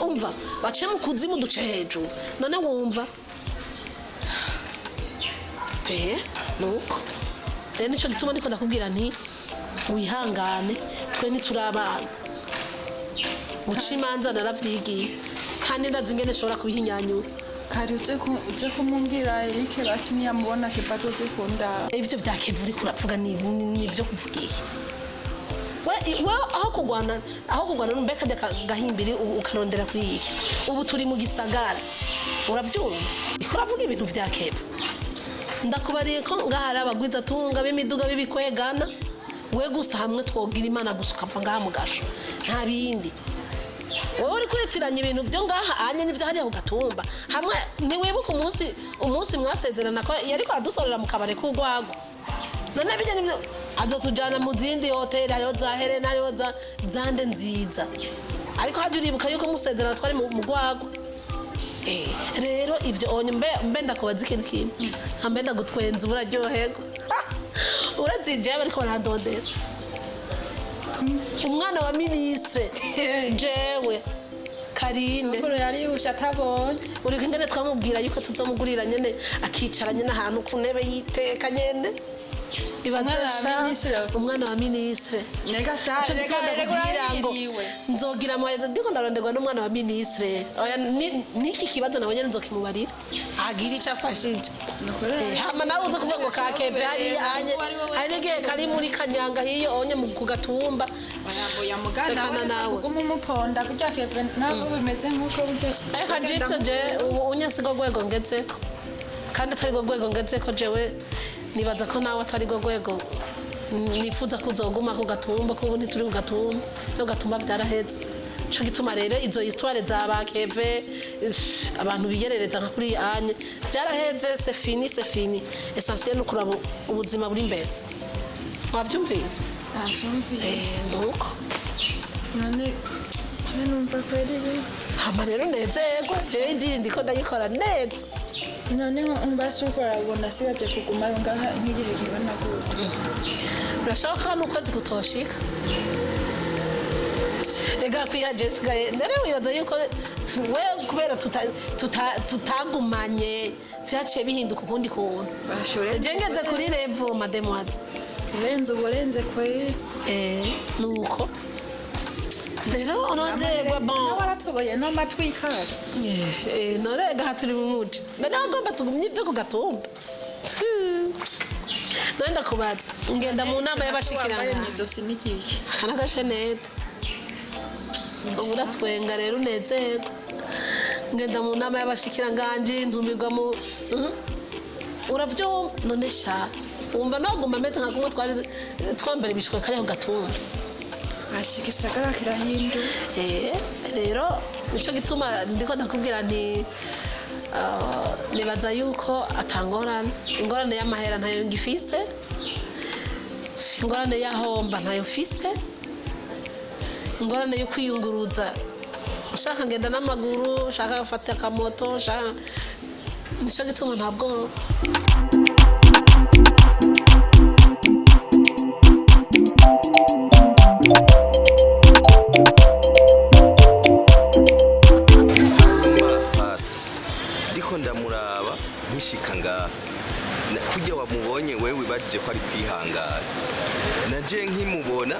Umva bace mu kuzimu duce hejuru. None wumva, eh, nuko rero nico gituma ndiko ndakubwira nti wihangane, twe ntiturabana guca imanza, naravyigiye kandi ndazi ingene nshobora kubihinyanyura. Kari uze kumumbwira Eric basi niyamubona kiva azoze kundaba. Ivyo vya Kevin uriko uravuga ni ivyo kuvuga iki? We aho kugwana numbe kajya gahimbiri ukarondera kuri iki. Ubu turi mu gisagara, uravyumva? Iko uravuga ibintu vya Kevin, ndakubariye ko ngaha hari abagwizatunga b'imiduga b'ibikwegana. We gusa hamwe twogira Imana gusa ukava ngaha mu gasho, nta bindi. Wowe uri kuritiranya ibintu byo ngaha anye n'ibyo hariya ku gatumba. Hamwe ntiwibuka umunsi mwasezerana ko yariko aradusorera mu kabare k'urwagwa? None bijya nibyo azotujana mu zindi hoteli, hariho za Helena, hariho za zande nziza, ariko hajya uribuka yuko musezerana twari mu rwagwa. Eh, rero ibyo onye mbe ndakubaza ikintu kimwe, nka mbe ndagutwenza, uburaryoherwa. Urazijewe bariko barandondera umwana wa ministre, jewe Karine. Sokuru yarihushe atabonye. Uriko ingene twamubwira yuko tuzomugurira nyene, akicara nyene ahantu ku ntebe y'iteka nyene. Ibaze. Umwana wa Sha, ministre. Umwana wa ministre. Nega sha, Ico rega gitondo rega, ndakubwira ngo urahiriwe. nzogira amaherezo, ndiko ndaronderwa n'umwana wa ministre. Oya, niki kibazo nawe nyene nzokimubarira agira ico afashije. Nukuri. Eh, hama nawe uza kuvuga ngo kakeve hariya anye, hari n'igihe kari muri Kanyanga hiyo onye mu ku gatumba. Oya mugana. Rekana nawe. Kuguma umuponda kurya Keve ntabwo bimeze nk'uko burya. Ariko jibyo je ubu unye sigo rwego ngezeko, kandi atari rwo rwego ngezeko. Jewe nibaza ko nawe atari rwo rwego nifuza ko uzoguma ku gatumba, ko ubu ntituri ku gatumba, no gatumba byaraheze. Ico gituma rero izo histoire za ba Keve, abantu biyerereza nka kuri anye, byaraheze, c'est fini, c'est fini. Essentiel ni ukuraba ubuzima buri imbere, wavyumvise? Navyumvise. Eh, nuko. None je numva ko ari bibi. Hama rero nezerwa, jewe idini ndiko ndayikora neza. None mbasi uko arabona asigaje kugumayo ngaha nk'igihe kingana gute? Birashoboka ko n'ukwezi kutoshika. Ega kwiha Jessica, rero wibaza yuko we kubera tutagumanye vyaciye bihinduka ukundi kuntu. Bashure. Je ngeze kuri level, mademoiselle. Urenze uburenze kweri. Nuko rero urazegwa bon. Nawe aratoboye n'amatwi kare. Norega aha turi mu muci, noneho agomba tugumye ibyo ku gatumba. None ndakubaza, ngenda mu nama Wambaye y'abashikiranganji mw'izosi n'igihe. Aka n'agashenete, ubu uratwenga rero unezerwa. Ngenda mu nama y'abashikiranganji, ntumirwa mu uravyumva. None sha, wumva noguma ameze nka kumwe twari twambara ibishwe kariya ku gatumba? Ashika isagara kirahinduka. Rero nico gituma ndiko ndakubwira nti nibaza yuko atangorane. Ingorane y'amahera ntayo ngifise, ingorane y'ahomba ntayo mfise, ingorane yo kwiyunguruza, ushaka ngenda n'amaguru, ushaka gufata akamoto, ushaka. Nico gituma ntabwo. Pastor, ndiko ndamuraba nkishika ngaha. Kurya wamubonye wewe wibajije ko ari kwihangana, naje nkimubona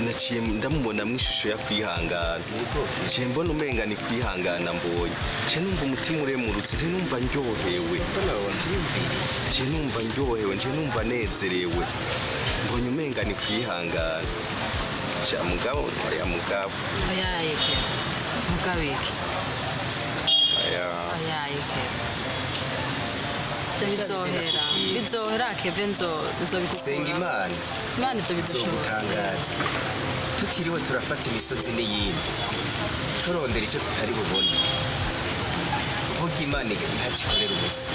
naciye ndamubona mu ishusho ya kwihangana, ciye mbona umenga ni kwihangana mbonye, ciye numva umutima uremurutse, ciye numva ndyohewe, ciye numva ndyohewe, ciye numva nezerewe, mbonye umenga ni kwihangana. Sha mugabo, oya mugabo. Oyaye ke, mugabo iki? Oya. Oyaye ke, bizohera, bizohera keve, nzobigukura. Senga Imana. Imana izobidushoboza. Izogutangaza tutiriwe turafata imisozi n'iyindi turondera icyo tutari bubone. Burya Imana ntakikorera ubusa.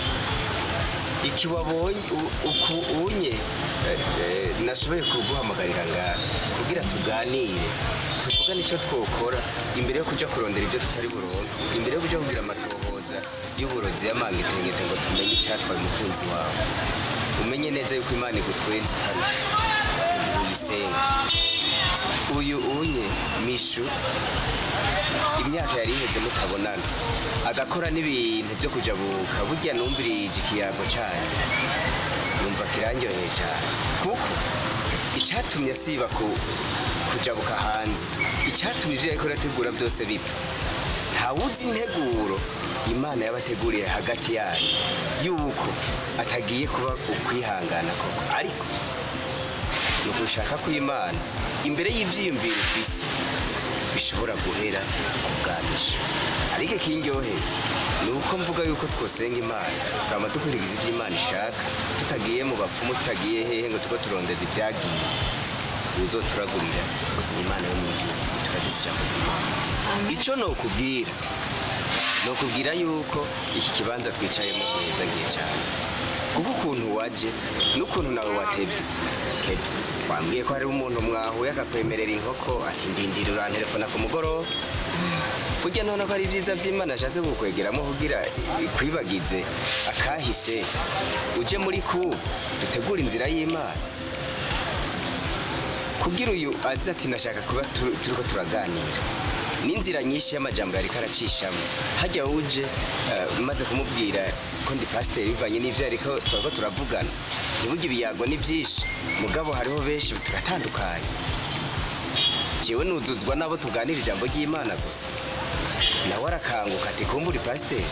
Iki wabonye uku unye nashoboye kuguhamagarira ngaha kugira tuganire, tuvugane icyo twokora imbere yo kuja kurondera ibyo tutari buronke, imbere yo kuja kugira amatohoza y'uburozi y'amangetengete ngo tumenye icyatwaye umukunzi wawe. Umenye neza yuko Imana igutwenza utarusha igihe uyisenga. Uyu unye Mishu, imyaka yari iheze mutabonana, agakora n'ibintu byo kujabuka. Burya numvirije ikiyago cyanyu, numva kirandyoheye cyane, kuko icyatumye asiba kujabuka hanze, icyatumye ibyo yariko arategura byose bipfa, ntawuzi integuro Imana yabateguriye hagati yanyu, yuko atagiye kuba ukwihangana koko, ariko ni ugushaka kw'Imana imbere y'ibyiyumviro ufise bishobora guhera ku bwamisho. Ariko ikindyoheye ni uko mvuga yuko twosenga Imana, tukaba dukurikiza ibyo Imana ishaka, tutagiye mu bapfumu, tutagiye hehe ngo tuko turondeza ibyagiye. Uzoturagurira ni Imana yo mu ijuru, turagize ijambo ry'Imana. Icyo nokubwira, nokubwira yuko iki kibanza twicayemo heza ngiye cyane, kuko ukuntu waje n'ukuntu nawe watebye. Kevin, wambwiye ko hari umuntu mwahuye akakwemerera inkoko, ati ndindira urantelefona ku mugoroba. Burya none ko ari ibyiza by'Imana ashatse kukwegeramo kugira ikwibagize akahise, uje muri ku dutegura inzira y'Imana, kugira uyu aze ati nashaka kuba turiko turaganira n'inzira nyinshi y'amajambo yariko aracishamo hajya uje maze kumubwira ko ndi pasiteri bivanye n'ivyo yariko twariko turavugana. Ntibujye ibiyago ni byinshi, mugabo hariho benshi turatandukanye. Jewe nuzuzwa n'abo tuganira ijambo ry'Imana gusa. Nawe arakanguka ati kumbura pasiteri,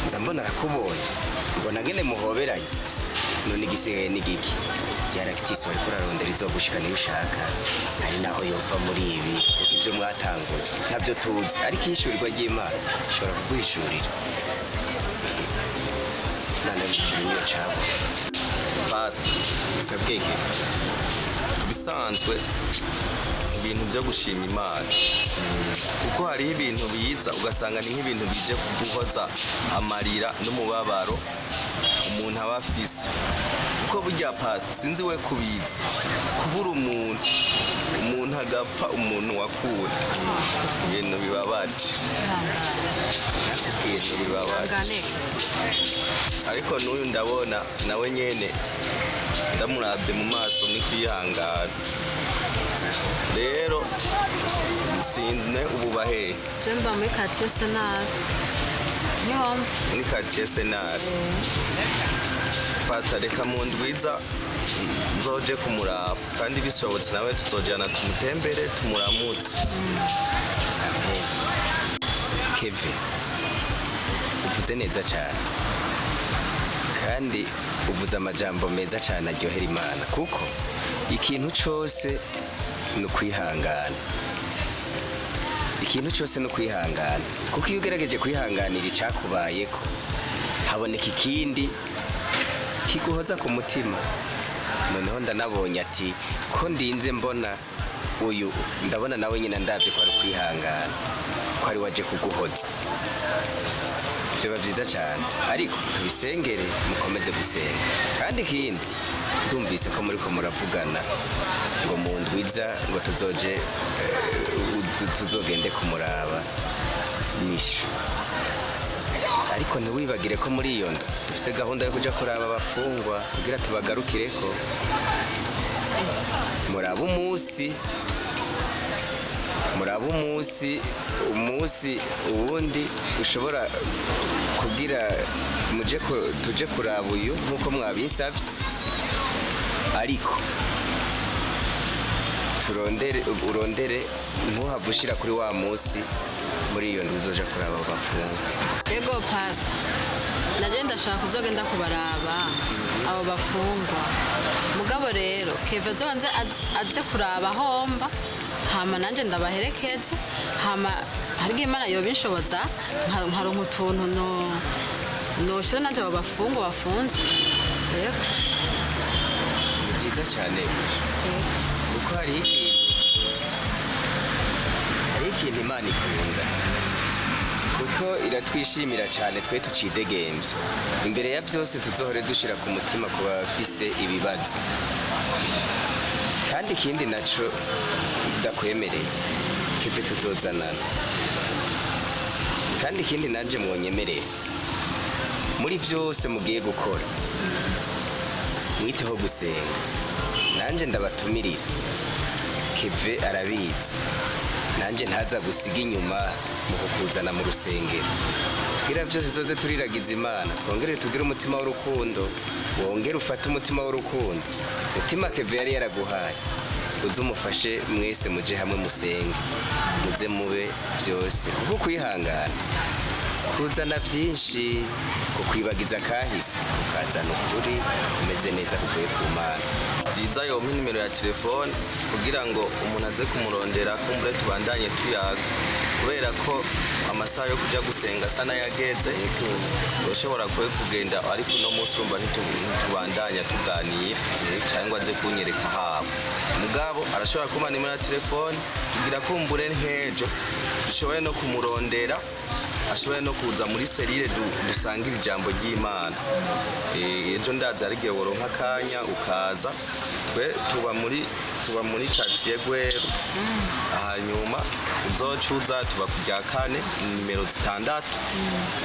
nza mbona arakubonye, mbona ngene muhoberanye. None igisigaye ni giki? Yaragitisi wariko urarondera izogushika niyo ushaka, hari naho yopfa muri ibi, kuko ibyo mwatanguye ntabyo tuzi, ariko ihishurirwa ry'Imana ishobora kuguhishurira. Imana yo mu ijuru niyo cabo. Pastor, Sabweke. Bisanzwe ibintu byo gushima Imana, kuko hariho ibintu biza ugasanga ni nk'ibintu bije guhoza amarira n'umubabaro umuntu aba afise, kuko burya pastor, sinzi we kubizi, kubura umuntu, umuntu agapfa, umuntu wakura, ibintu bibabaje, ibintu bibabaje. Ihangane. Ariko n'uyu ndabona nawe nyene ndamurabye mu maso ni kwihangana. Rero sinzi ubu bahehe. Je mba muri quartier Senari, niho mba. Muri quartier Senari. Fata, reka mu ndwiza nzoje kumuraba, kandi bishobotse nawe tuzojana tumutembere, tumuramutse. Kevin, uvuze neza cyane kandi uvuze amajambo meza cyane aryohera Imana, kuko ikintu cyose ni ukwihangana. Ikintu cyose ni ukwihangana, kuko iyo ugerageje kwihanganira icyakubayeko, haboneka ikindi kiguhoza ku mutima. Noneho ndanabonye ati ko ndinze mbona uyu, ndabona nawe nyine ndabye ko ari ukwihangana, ko ari waje kuguhoza. Byaba byiza cyane, ariko tubisengere, mukomeze gusenga. Kandi ikindi, ndumvise ko muri ko muravugana ngo mu ndwiza ngo tuzoje tuzogende kumuraba nisho. Ariko ntiwibagire ko muri iyo ndo dufise gahunda yo kuja kuraba abapfungwa kugira tubagarukireko. Murabe umunsi, murabe umunsi, umunsi uwundi ushobora kugira muje tuje kuraba uyu nk'uko mwabinsabye. Ariko turondere, urondere, ntuhave ushira kuri wa munsi muri iyo ndwi uzoja kuraba abo bapfungwa. Yego pasita, naje ndashaka kuzogenda kubaraba abo bafungwa. Mugabo rero Keve azobanze aze kuraba homba, hama nanje ndabaherekeze. Hama hariho Imana yobinshoboza nkaronka utuntu no noshira nanje abo bafungwa bafunzwe. Yego. Ni byiza cyane, kuko hariho ikintu Imana ikunda, kuko iratwishimira cyane twe tucidegembye. Imbere ya byose, tuzohore dushira ku mutima ku bafise ibibazo. Kandi ikindi naco ndakwemereye Keve, tuzozanana. Kandi ikindi nanje mwonyemereye, muri byose mugiye gukora mwiteho gusenga. Nanjye ndabatumirira, Keve arabizi, nanjye ntaza gusiga inyuma mu kukuzana mu rusengero, kugira byose zoze turiragiza Imana, twongere tugire umutima w'urukundo. Wongere ufate umutima w'urukundo, umutima Keve yari yaraguhaye, uze umufashe, mwese muje hamwe musenge, muze mube byose, kuko kwihangana kuzana byinshi, kukwibagiza kahise, kukazana ukuri kumeze neza kuvuye ku Mana. Byiza yompa nimero ya telefone kugira ngo umuntu aze kumurondera, kumbure tubandanye tuyaga, kubera ko amasaha yo kuja gusenga asa n'ayageze. Urashobora kwe kugenda, ariko uno munsi urumva ntitubandanya tuganira, cyangwa aze kunyereka habo. Mugabo arashobora kumpa nimero ya telefone kugira kumbure nk'ejo dushobore no kumurondera, ashobore no kuza muri cellule dusangire ijambo ry'Imana. Ejo ndazi ari igihe woronka akanya ukaza. Twe tuba muri quartier Gweru. Hanyuma uzoca uza, tuba ku rya kane, nimero 6,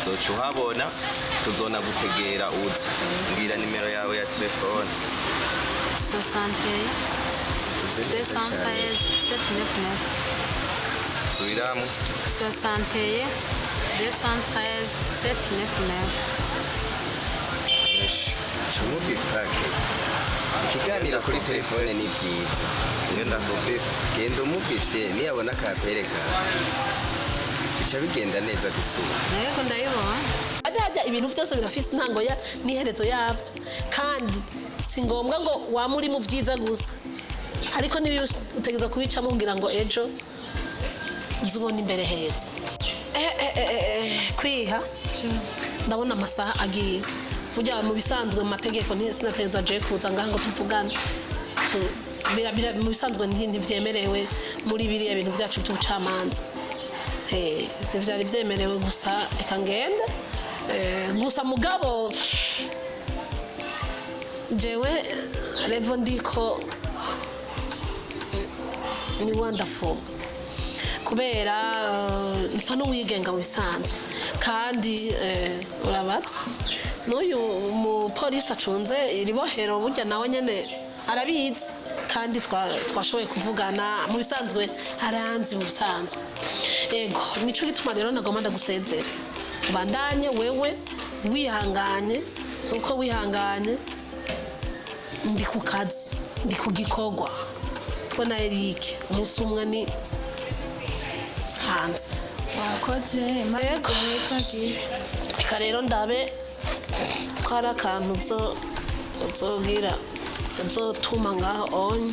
uzoca uhabona, tuzona gutegera uza. Mbwira nimero yawe ya telefone. 61 213 799. Subiramo. 61 213 799. Cumubi pake ikiganiro kuri telefone ni byiza. Ngenda kupipa. Genda umubifye, niyabona akapere kawe bica bigenda neza gusura. Yego, ndayibona. Hajya ibintu byose birafise intango ya n'iherezo yabyo, kandi si ngombwa ngo waba uri mu byiza gusa, ariko niba utegereza kubicamo kugira ngo ejo uze ubone imbere heza. Kwiha ndabona amasaha agiye. Burya mu bisanzwe mu mategeko ntinategerezwa je kuza ngaha ngo tuvugane. Mu bisanzwe ntivyemerewe muri biriya bintu byacu by'ubucamanza. Ntivyari byemerewe, gusa reka ngende. Gusa mugabo jewe revo ndiko ni wonderful, kubera nsa n'uwigenga mu bisanzwe. Kandi urabaza n'uyu mupolisi acunze iri bohero, burya nawe nyene arabizi. Kandi twashoboye kuvugana mu bisanzwe, aranzi mu bisanzwe. Ego, nico gituma rero nagomba ndagusezera, ubandanye wewe wihanganye uko wihanganye. Ndi ku kazi, ndi ku gikorwa, twe na Eric umunsi umwe ni hanze. Wakoze, Imana iguhezagire. Reka rero ndabe ko hari akantu uzogira uzotuma ngaho onye.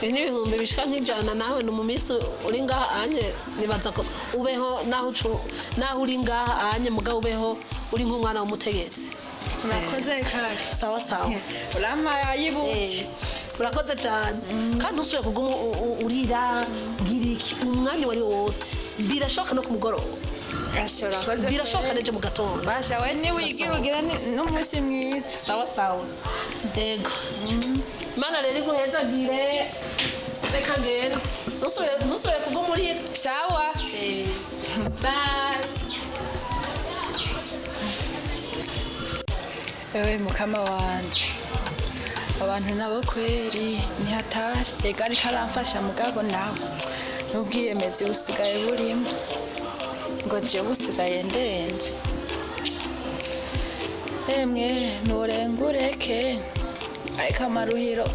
Ibi ni ibihumbi bishika nk'ijana. Nawe ni mu minsi uri ngaha anye, nibaza ko ubeho naho naho uri ngaha anye, mugabo ubeho uri nk'umwana w'umutegetsi. Urakoze kare. Sawa sawa. Urampaye ayibuki. Urakoze cyane, kandi ntusubire kuguma urira ugira iki umwanya uwo ari wo wose. Birashoboka no ku mugoroba. Asha, urakoze. Birashoboka kweri. nejo mu gatondo. Basha we, niwigira ugira n'umunsi mwiza. Sawa sawa, yego. Imana rero iguhezagire. Reka ngende, ntusubire kuguma urira. Sawa. Bye. Ewe mukama wanje, abantu nabo kweri ni hatari. Ega ariko aramfasha, mugabo nawe n'ubwiyemezi busigaye burimo ngo jewe busigaye ndenze. Emwe, nturengureke, ariko amaruhiro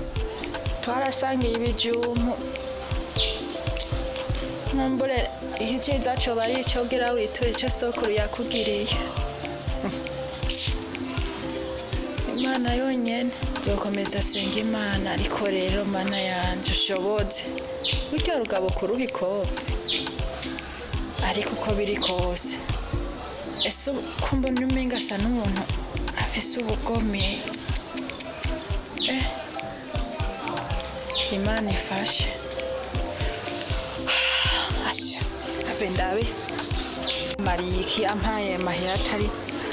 twarasangiye ibijumpu. Nkumbure iki ciza coba ari ico gira witure ico sokuru yakugiriye. Imana yonyene nzokomeza asenga Imana. Ariko rero Mana yanje, ushoboze burya rugabo kuruha ikofi. Ariko uko biri kose, ese ubu ko mbona umenga asa n'umuntu afise ubugome? Imana ifashe. Asha, ave ndabe mariki ampaye amahera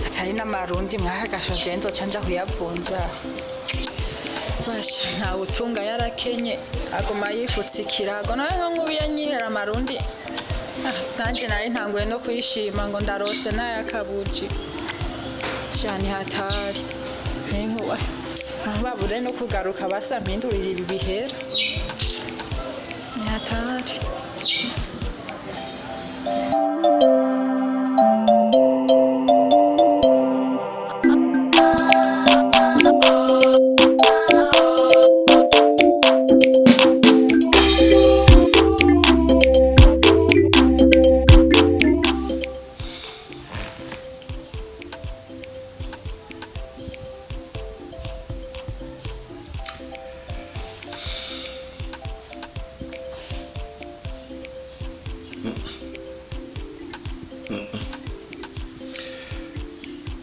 atari n'amarundi mwaka gasho, nzoca nja kuyavunja. Basha, ntawe utunga yarakenye aguma yifutse ikirago. Nawe nko nk'ubu yanyihera amarundi. Ah, nanje nari ntanguye no kuyishima ngo ndarose n'ayakabuji shani. Hatari ninkuba babure no kugaruka basa mpindurira ibi bihera. Ni hatari.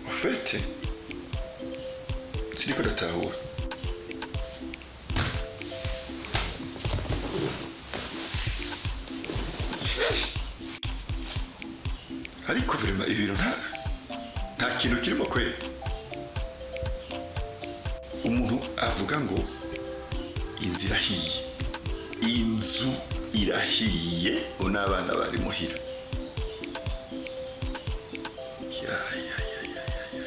En fait, siriko ndatahura. Ariko vraiment ibintu nta kintu kirimo kwera. Umuntu avuga ngo inzu irahiye, inzu irahiye, ngo n'abana bari muhira. Ya, ya, ya, ya, ya, ya, ya.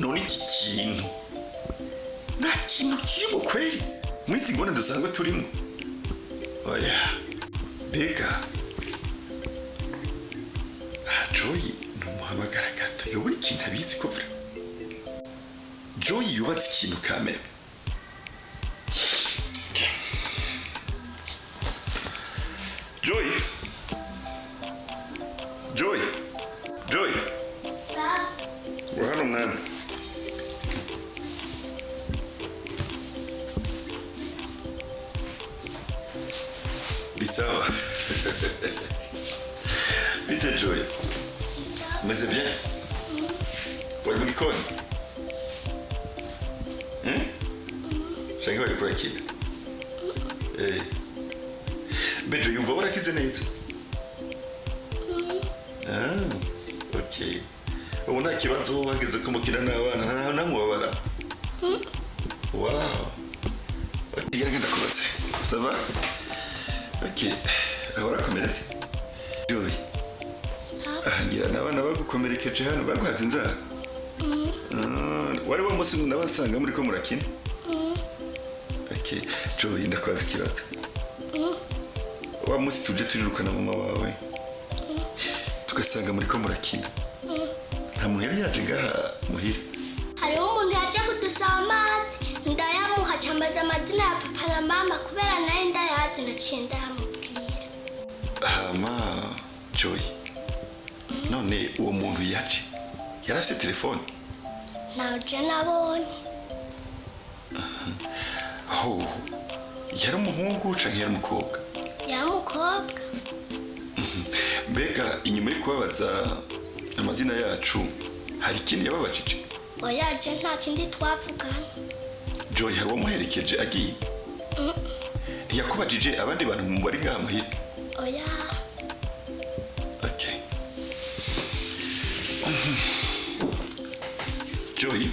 None iki kintu nta kintu kirimo kweri muri izi ngorane dusanzwe turimo? Oya, mbega aha Joy numuhamagara gato, yobora ikintu abizi ko vra Joy yubatse ikintu kamere. Joy, Joy, Joy! Sa. Uri hano mwana? Bisawa bite Joy? Umeze bien? Wari mu gikoni? Eh? Canke wariko urakina? Eh. Mbe Joy, yumva warakize neza? Ah, okay. Ubu nta kibazo wageze ko mukina n'abana, nta namubabara? Wow. Geragenda kubaze. Ça va? Ok. Aho warakomeretse? Joy. Sa. Ah, ngira n'abana bagukomerekeje hano, baguhaze inzara. Ah, Wari wa munsi nabasanga muri ko murakina. Okay, Joy, ndakwaza ikibazo. Wa munsi tuje turirukana mama wawe, tugasanga muri ko murakina, nta muntu yari yaje ngaha muhira? Hariho umuntu yaje kudusaba amazi, ndayamuha, cambaza amazina ya papa na mama. Kubera nawe ndayazi, naciye ndayamubwira. Hama Joy, none uwo muntu yaje yari afite telefone? Ntawe je nabonye. Ho, yari umuhungu canke yari umukobwa? Yari umukobwa. Mbega inyuma yo kubabaza amazina yacu, hari ikindi yababajije? Oya, je nta kindi twavugana. Joy, hari uwamuherekeje agiye? Ntiyakubajije abandi bantu mu bari ngaha muhira? Oya. Okay. Joy,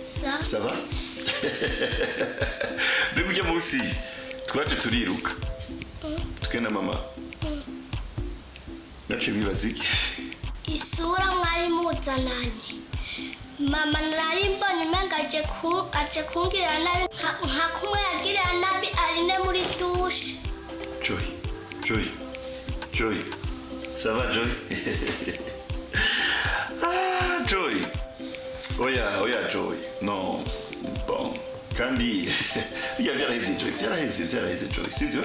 Sa. ça va? Mbega ujya munsi twaje turiruka twe na mama, naciye bibaza iki? Isura mwari muzananye mama, nari mbonye umenga aje kungirira nabi nka kumwe yagirira nabi Aline muri douche. Joy, Joy, Joy, ça va, Joy? Ah, Joy. Oya, oya, Joy. Non, bon. Kandi, bijya byaraheze, Joy, byaraheze, byaraheze, Joy. Sivyo?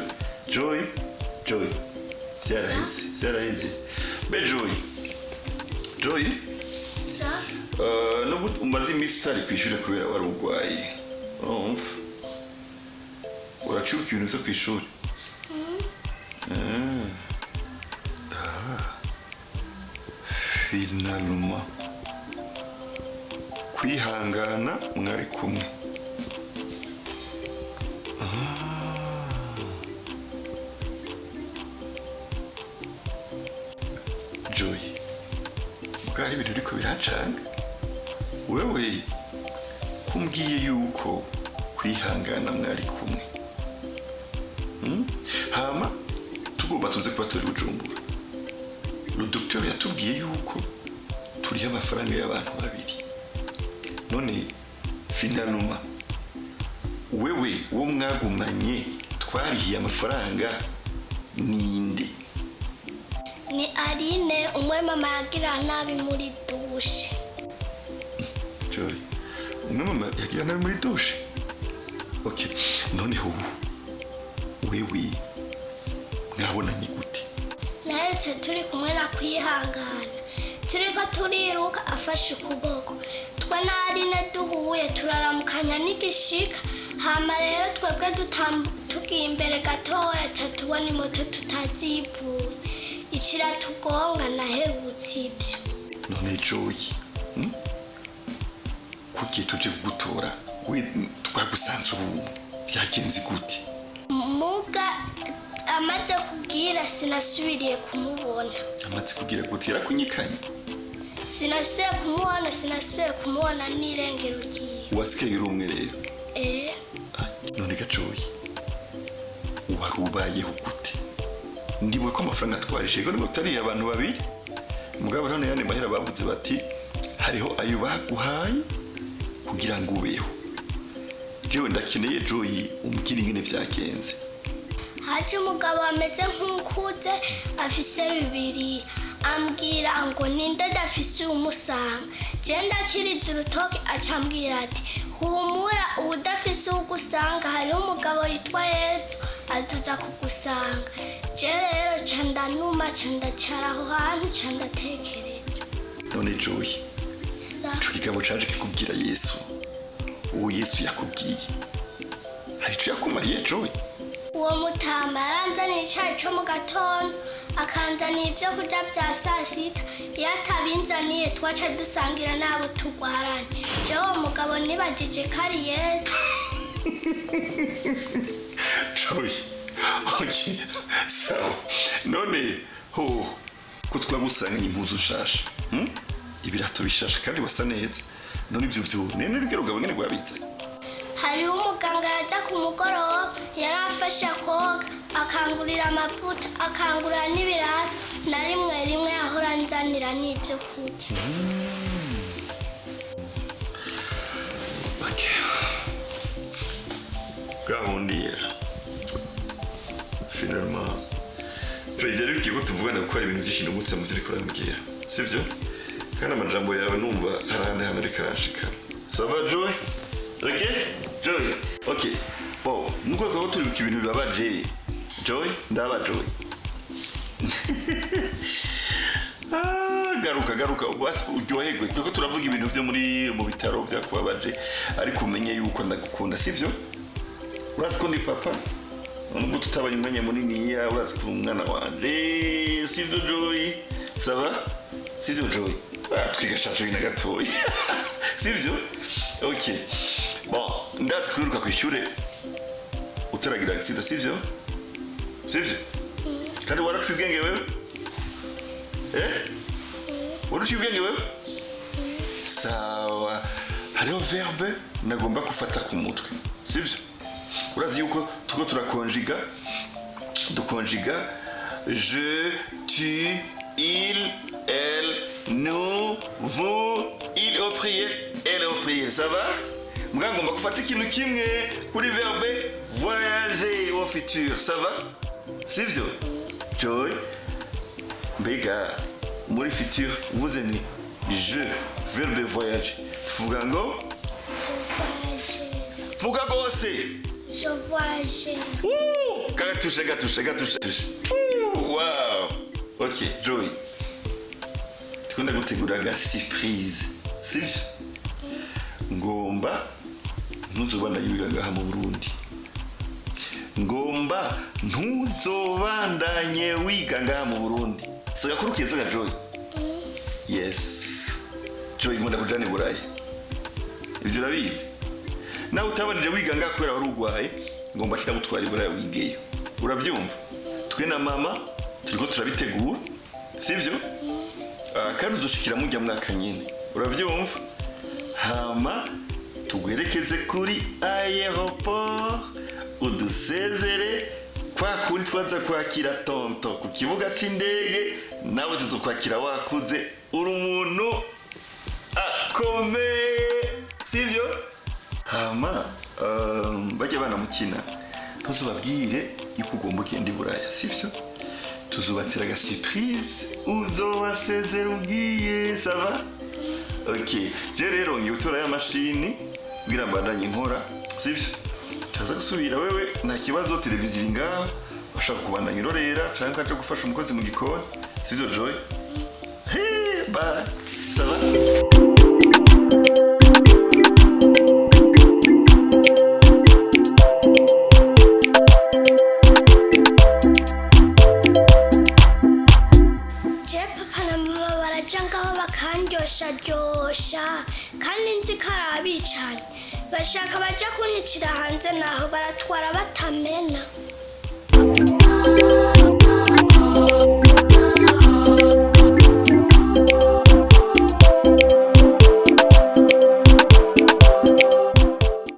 Joy, Joy. Byaraheze, byaraheze. Be Joy. Joy, Sa. Nubwo umaze iminsi utari ku ishuri kubera wari urwaye. Urumva? Uracuka ibintu byo ku ishuri. Ah. Finalement, kwihangana mwari kumwe. Ah. Joy, mugabo ibintu biriko birancanga. Wewe kumbwiye yuko kwihangana mwari kumwe, Hama tugomba tuze kuba turi Bujumbura, le docteur yatubwiye yuko turiho amafaranga y'abantu babiri. None finalement, wewe uwo mwagumanye twarihiye amafaranga ninde? Ni Aline, umwe mama yagira nabi muri douche. Joy, umwe mama yagira nabi muri douche? Okay, noneho ubu wewe mwabonanye gute? Nahetse turi kumwe na kwihangana, turiko turiruka afashe ukuboko. Twe na Aline duhuye turaramukanya n'igishika. Hama rero twebwe tugiye imbere gatoya, ca tubona imoto tutazivuye iciratugonga. Naherutse ibyo. None Joy, Kugiye tuje kugutora, we twagusanze ubu, byagenze gute? Muga amaze kubwira, sinasubiriye kumubona. Amaze kugira gute? Yarakunyikanye? Sinasubiye kumubona, sinasubiye kumubona n'irengero ryiwe. Wasigaye uri umwe rero? Eh. Ah, none gacoyi, wari ubayeho gute? Ndibuka ko amafaranga twarije ko nibwo tutariye abantu babiri. Mugabo none yandi mahera bavuze bati hariho ayo baguhaye kugira ngo ubeho. Jewe ndakeneye, Joy, umbwire ingene vyagenze. Haje umugabo ameze nk'ukuze, afise bibiri, ambwira ngo ninde adafise umusanga. Je ndakiriza urutoki, aca ambwira ati: "Humura, uwudafise uwugusanga, hariho umugabo yitwa Yesu azoza kugusanga." Je rero ca ndanuma, ca ndacara aho hantu, ca ndatekereza. None Joy, Sa. ico kigabo caje kikubwira Yesu, uwo Yesu yakubwiye hari ico yakumariye, Joy? Uwo mutama yaranzaniye icyayi cyo mu gatondo, akanzanira ibyo kurya bya saa sita. Iyo atabinzaniye twaca dusangira n'abo turwaranye. Jewe uwo mugabo nibajije ko ari Yesu. Joy, okay, sawa. None ho ko twagusanganye impuzu nshasha, Ibirato bishasha kandi wasa neza, none ivyo vyo nene rugero rugabo ngene rwabitse? Hariho umuganga yaza ku mugoroba, yari afashe koga, akangurira amavuta, akangurira n'ibirato, na rimwe rimwe yahora anzanira n'ibyo kurya. Bwa bundi finalement Joy, byari bikwiye ko tuvugana kuko hari ibintu byinshi ndungutse mu byo uriko urambwira, sibyo? Kandi amajambo yawe numva hari ahandi hantu ariko aranshikana. Ça va, Joy? Ok Joy, ok. Bon, nubwo twaba turibuka ibintu bibabaje, Joy, ndaba Joy. Ah, garuka garuka basi uryoherwe. Turiko turavuga ibintu byo muri mu bitaro byakubabaje, ariko umenye yuko ndagukunda, sivyo? Urazi ko ndi papa, nubwo tutabanye umwanya muniniya, urazi ko uri umwana wanje, sivyo Joy? Ça va, sivyo Joy? Ah, twiga sha Joy na gatoya, sivyo? Ok, bon, ndazi kururuka ku ishure utaragira accident, sivyo? Sivyo? Kandi waraciye ubwenge wewe, eh, waraciye ubwenge wewe. Sawa, hariho verbe nagomba gufata ku mutwe, sivyo? Urazi yuko turiko turakonjiga, dukonjiga je, tu, il, elle, nous, vous, il au pluriel, elle au pluriel. Ça va? Mbwa ngomba gufata ikintu kimwe kuri verbe voyager au futur. Ça va, sivyo Joy? Mbega muri futur uvuze ni je, verbe voyager, tuvuga ngo? Je voyage. Vuga rwose. Je voyage. Gatushe, gatushe, gatushe. Wow, ok Joy, tukunda gutegura aga surprise, sivyo? Ngomba ntuzobandanye wiga ngaha mu Burundi, ngomba ntuzobandanye wiga ngaha mu Burundi. Sigakuru keza ga Joy. Yes Joy, ngomba kujana i Burayi, ibyo urabizi. Nawe utabanije wiga ngaha kubera wari urwaye, ngomba kitagutwara i Burayi wigeyo, urabyumva? Twe na mama turiko turabitegura, sivyo? Ah, kandi uzoshikira mujya mwaka nyene, urabyumva? Hama tugwerekeze kuri aéroport, udusezere kwa kundi twaza kwakira tonto ku kibuga c'indege. Nawe tuzokwakira wakuze, uri umuntu akomeye, sivyo? Hama bajya banamukina, ntuzubabwire yuko ugomba ugenda i Buraya, sivyo? Tuzubatira aga surprise, uzobasezera ubwiye. Ça va? Ok, je rero ngiye gutora ya mashini kugira mbandanye nkora, sivyo? Tuza gusubira. Wewe nta kibazo, televiziyo iri ngaha, bashaka kubandanya irorera canke ukaja gufasha umukozi mu gikoni, sivyo Joy? Hey, bye. Ça va? Je papa na mama baraja ngaho bakandyosharyosha, kandi nzi ko ari abicanyi bashaka baja kunyicira hanze, naho baratwara batamenye.